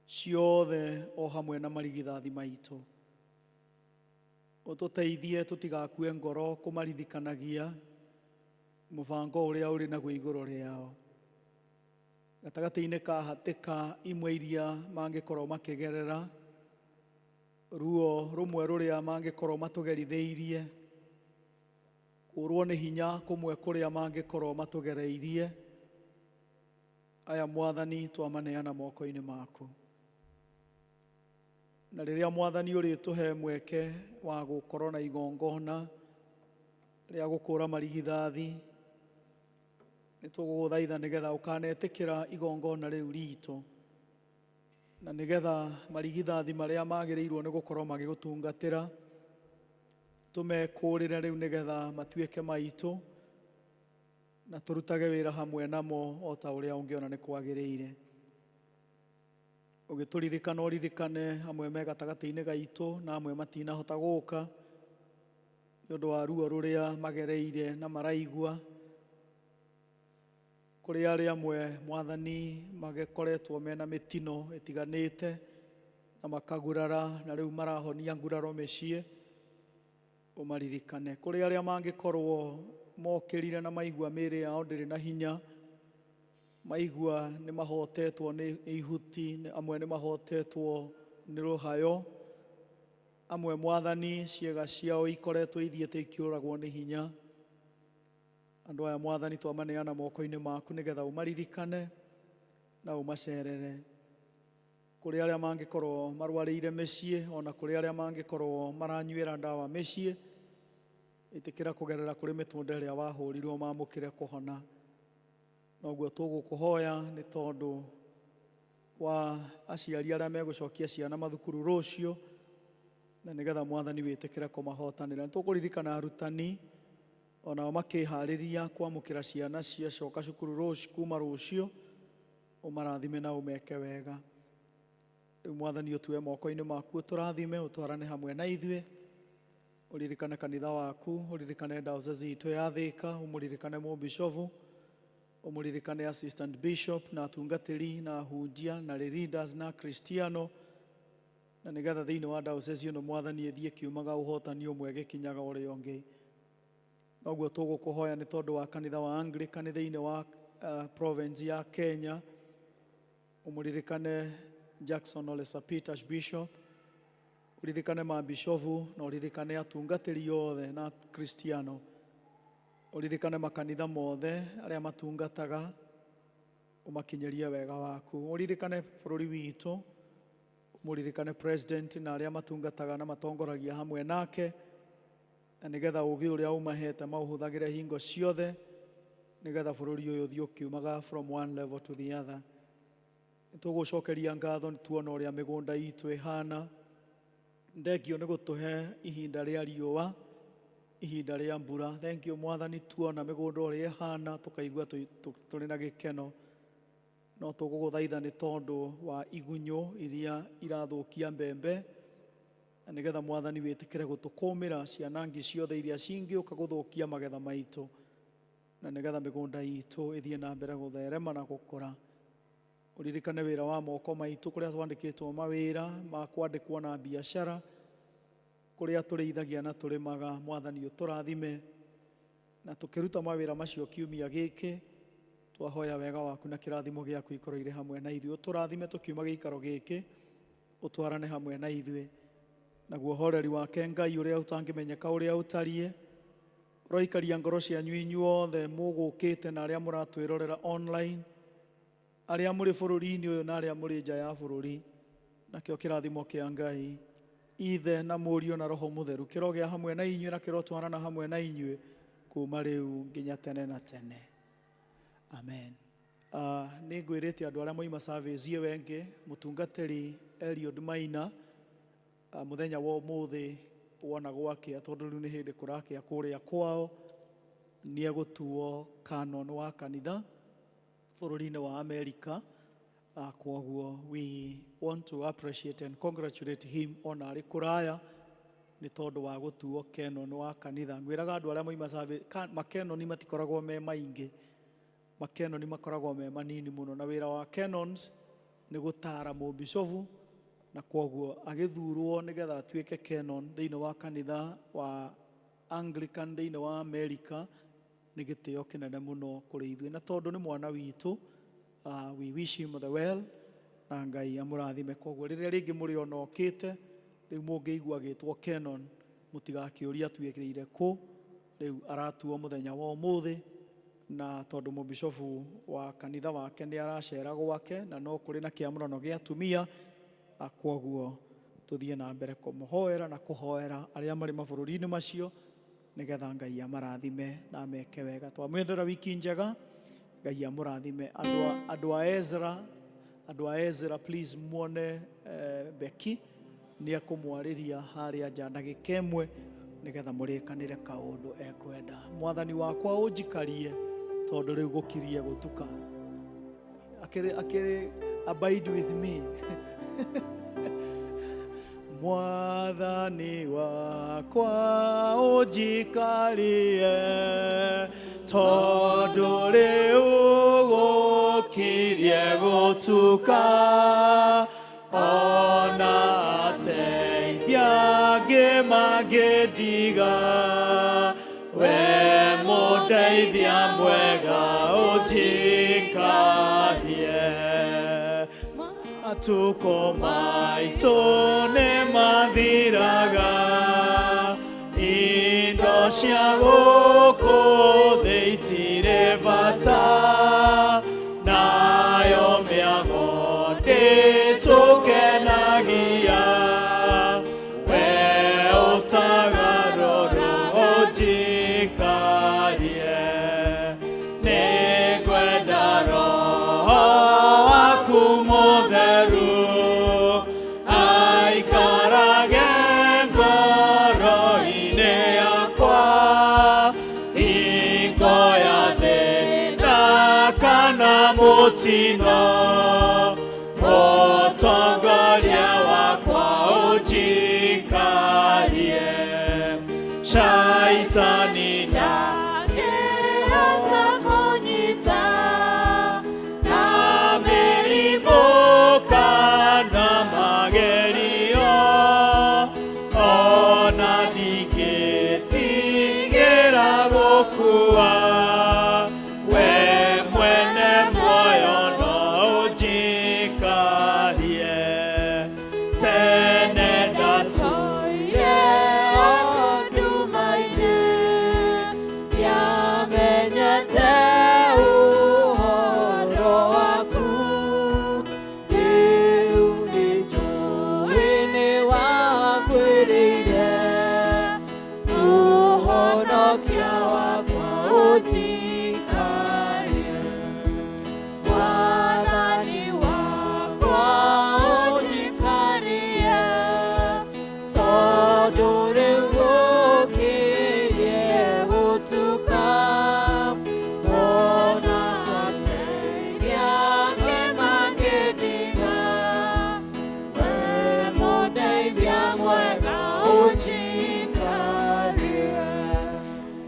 ciothe o hamwe na marigithathi maitũ. Ũtũteithie tũtigakue ngoro kũmaririkanagia mũbango ũrĩa ũrĩ naguo igũrũ rĩao gatagatĩ-inĩ ka hatĩka imwe iria mangĩkorwo makĩgerera, ruo rũmwe rũrĩa mangĩkorwo matũgerithĩirie, kũrwo nĩ hinya kũmwe kũrĩa mangĩkorwo matũgereirie. Aya, Mwathani, twamaneana moko-inĩ maku, na rĩrĩa, Mwathani, ũrĩtũhe mweke wa gũkorwo na igongona rĩa gũkũra marigithathi, nĩ tũgũgũthaitha nĩgetha ũkanetĩkĩra igongona rĩu ritũ, na nĩgetha marigithathi marĩa magĩrĩirwo nĩ gũkorwo magĩgũtungatĩra tũmekũrĩre rĩu nĩgetha matuĩke maitũ na tũrutage wĩra hamwe namo o ta ũrĩa ũngĩona nĩ kwagĩrĩire. Ũgĩtũririkana, ũririkane amwe me gatagatĩ-inĩ gaitũ na amwe matinahota gũka nĩ ũndũ wa ruo rũrĩa magereire na maraigua. Kũrĩ arĩa amwe, Mwathani, magĩkoretwo mena mĩtino ĩtiganĩte na makagurara na rĩu marahonia nguraro mĩciĩ, ũmaririkane. Kũrĩ arĩa mangĩkorwo mokĩrire na maigua mĩĩrĩ yao ndĩrĩ na hinya, maigua nĩ mahotetwo nĩ ihuti, amwe nĩ mahotetwo nĩ rũhayo, amwe, Mwathani, ciĩga ciao ikoretwo ithiĩte ikĩũragwo nĩ hinya. Andũ aya, Mwathani, twamaneana moko-inĩ maku nĩgetha ũmaririkane na ũmacerere. Kũrĩ arĩa mangĩkorwo marwarĩire mĩciĩ, ona kũrĩ arĩa mangĩkorwo maranyuĩra ndawa mĩciĩ, ĩtĩkĩra kũgerera kũrĩ mĩtũnda ĩrĩa wahũrirwo mamũkĩre kũhona. Noguo tũgũkũhoya nĩ tondũ wa aciari arĩa megũcokia ciana mathukuru rũciũ, na nĩgetha, Mwathani, wĩtĩkĩre kũmahotanĩra. Nĩ tũkũririkana arutani onao makĩharĩria kwamũkĩra ciana ciacoka cukuru rũciũ, kuma rũciũ, ũmarathime na ũmeke wega. Rĩu, Mwathani, ũtue moko-inĩ maku, ũtũrathime, ũtwarane hamwe na ithuĩ. Ũririkane kanitha waku, ũririkane diocese itũ ya Thĩka, ũmũririkane mũbishovu, ũmũririkane assistant bishop na atungatĩri na ahunjia na leaders na kristiano. Na nĩgetha thĩinĩ wa diocese ĩno Mwathani ĩthiĩ ĩkiumaga ũhotani ũmwe ĩgĩkinyaga ũrĩa ũngĩ. Noguo tũgũkũhoya nĩ tondũ wa kanitha wa Anglican thĩinĩ wa province ya Kenya. Ũmũririkane Jackson Ole Sapit Archbishop, ũririkane mabishofu na ũririkane atungatĩri othe na Kristiano, ũririkane makanitha mothe arĩa matungataga, ũmakinyĩrie wega waku. Ũririkane bũrũri witũ, ũmũririkane president na arĩa matungataga na matongoragia hamwe nake, na nĩgetha ũgĩ ũrĩa ũmahete maũhũthagĩre hingo ciothe, nĩgetha bũrũri ũyũ ũthiĩ ũkiumaga from one level to the other. Nĩtũgũcokeria ngatho nĩ tuona ũrĩa mĩgũnda itũ ĩhana. Thengio nĩ gũtũhe ihinda rĩa riũa, ihinda rĩa mbura. Thengio Mwathani, tuona mĩgũnda ũrĩa ĩhana tũkaigua tũrĩ na gĩkeno. No tũgũgũthaitha nĩ tondũ wa igunyũ iria irathũkia mbembe, na nĩgetha Mwathani wĩtĩkĩre gũtũkũmĩra cianangi ciothe iria cingĩũka gũthũkia magetha maitũ, na nĩgetha mĩgũnda itũ ĩthiĩ na mbere gũtherema na gũkũra. Ũririkane wĩra wa moko maitũ, kũrĩa twandĩkĩtwo mawĩra ma kwandĩkwo na biacara, kũrĩa tũrĩithagia na tũrĩmaga. Mwathani ũtũrathime na tũkĩruta mawĩra macio kiumia gĩkĩ, twahoya wega waku na kĩrathimo gĩaku ikorwo irĩ hamwe na ithuĩ. Ũtũrathime tũkiuma gĩikaro gĩkĩ, ũtwarane hamwe na ithuĩ, naguo horeri wake Ngai ũrĩa ũtangĩmenyeka ũrĩa ũtariĩ ũroikaria ngoro cianyu inyuothe mũgũkĩte na arĩa mũratwĩrorera online, arĩa mũrĩ bũrũri-inĩ ũyũ na arĩa mũrĩ nja ya bũrũri. Nakĩo kĩrathimo kĩa Ngai Ithe na Mũriũ na Roho Mũtheru kĩrogĩa hamwe na inyuĩ na kĩrotwarana hamwe na inyuĩ kuma rĩu nginya tene na tene. Amen. Nĩ ngwĩrĩte andũ arĩa moima service ĩyo ĩngĩ, mũtungatĩri Eliud Maina, mũthenya wa ũmũthĩ wona gwakĩa, tondũ rĩu nĩ hĩndĩ kũrakĩa kũrĩa kwao, nĩ egũtuo canon wa kanitha bũrũri-inĩ wa Amerika. Kwoguo we want to appreciate and congratulate him ona arĩ kũraya nĩ tondũ wa gũtuo canon wa kanitha. Ngwĩraga andũ arĩa moima service, makenoni matikoragwo me maingĩ, makenoni makoragwo me manini mũno, na wĩra wa canons nĩ gũtara mũbishofu, na kwoguo agĩthurwo nĩgetha atuĩke canon thĩinĩ wa kanitha wa Anglican thĩinĩ wa America nĩ gĩtĩo kĩnene mũno kũrĩ ithuĩ, na tondũ nĩ mwana witũ, we wish him the well na Ngai amũrathime. Koguo rĩrĩa rĩngĩ mũrĩ ona okĩte rĩu mũngĩigua agĩtwo canon, mũtigakĩũria atuĩkĩire kũ. Rĩu aratuo mũthenya wa ũmũthĩ, na tondũ mũbishofu wa kanitha wake nĩ aracera gwake na no kũrĩ na kĩamũrano gĩa atumia, kwoguo tũthiĩ na mbere kũmũhoera na kũhoera arĩa marĩ mabũrũri-inĩ macio nĩgetha Ngai amarathime na ameke wega. Twamwendera wiki njega, Ngai amũrathime. Andũ a Ezra, please muone Becky nĩ ekũmwarĩria harĩa nja ndagĩka ĩmwe nĩgetha mũrĩkanĩre kaũndũ ekwenda. Mwathani wakwa ũnjikarie tondũ rĩu gũkirie gũtuka. Akĩrĩ akĩrĩ abide with me. Mwathani wakwa ũnjikarie tondũ rĩu gũkirie gũtuka, ona ateithia angĩ mangĩndiga, we mũndeithia mwega ũnjikarie. Matukũ maitũ nĩ mathiraga, indo cia gũkũ thĩ itirĩ bata, nayo mĩago ndĩtũkenagia, we ũtagarũrwo ũnjikarie. Nĩngwenda Roho waku Mũtheru aikarage ngoro-inĩ yakwa, hingo ya thĩna. Ona ndingĩtigĩra gũkua, we mwene muoyo no ũnjikarie. Tene ndatũire o nduma-inĩ, ndiamenyete ũhoro waku. Rĩu nĩnjũĩ nĩwanguĩrĩire, Mũhonokia wakwa ũnjikarie. Mwathani wakwa ũnjikarie, tondũ rĩu gũkĩrie gũtuka. Ona ateithia angĩ mangĩndiga, we mũndeithia mwega ũnjikarie.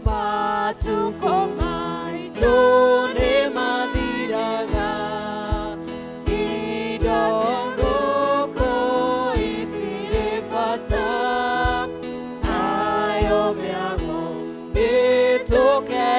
Matukũ maitũ nĩmathiraga, indo gũkũ itirĩ bata, nayo mĩago nĩtũkereire.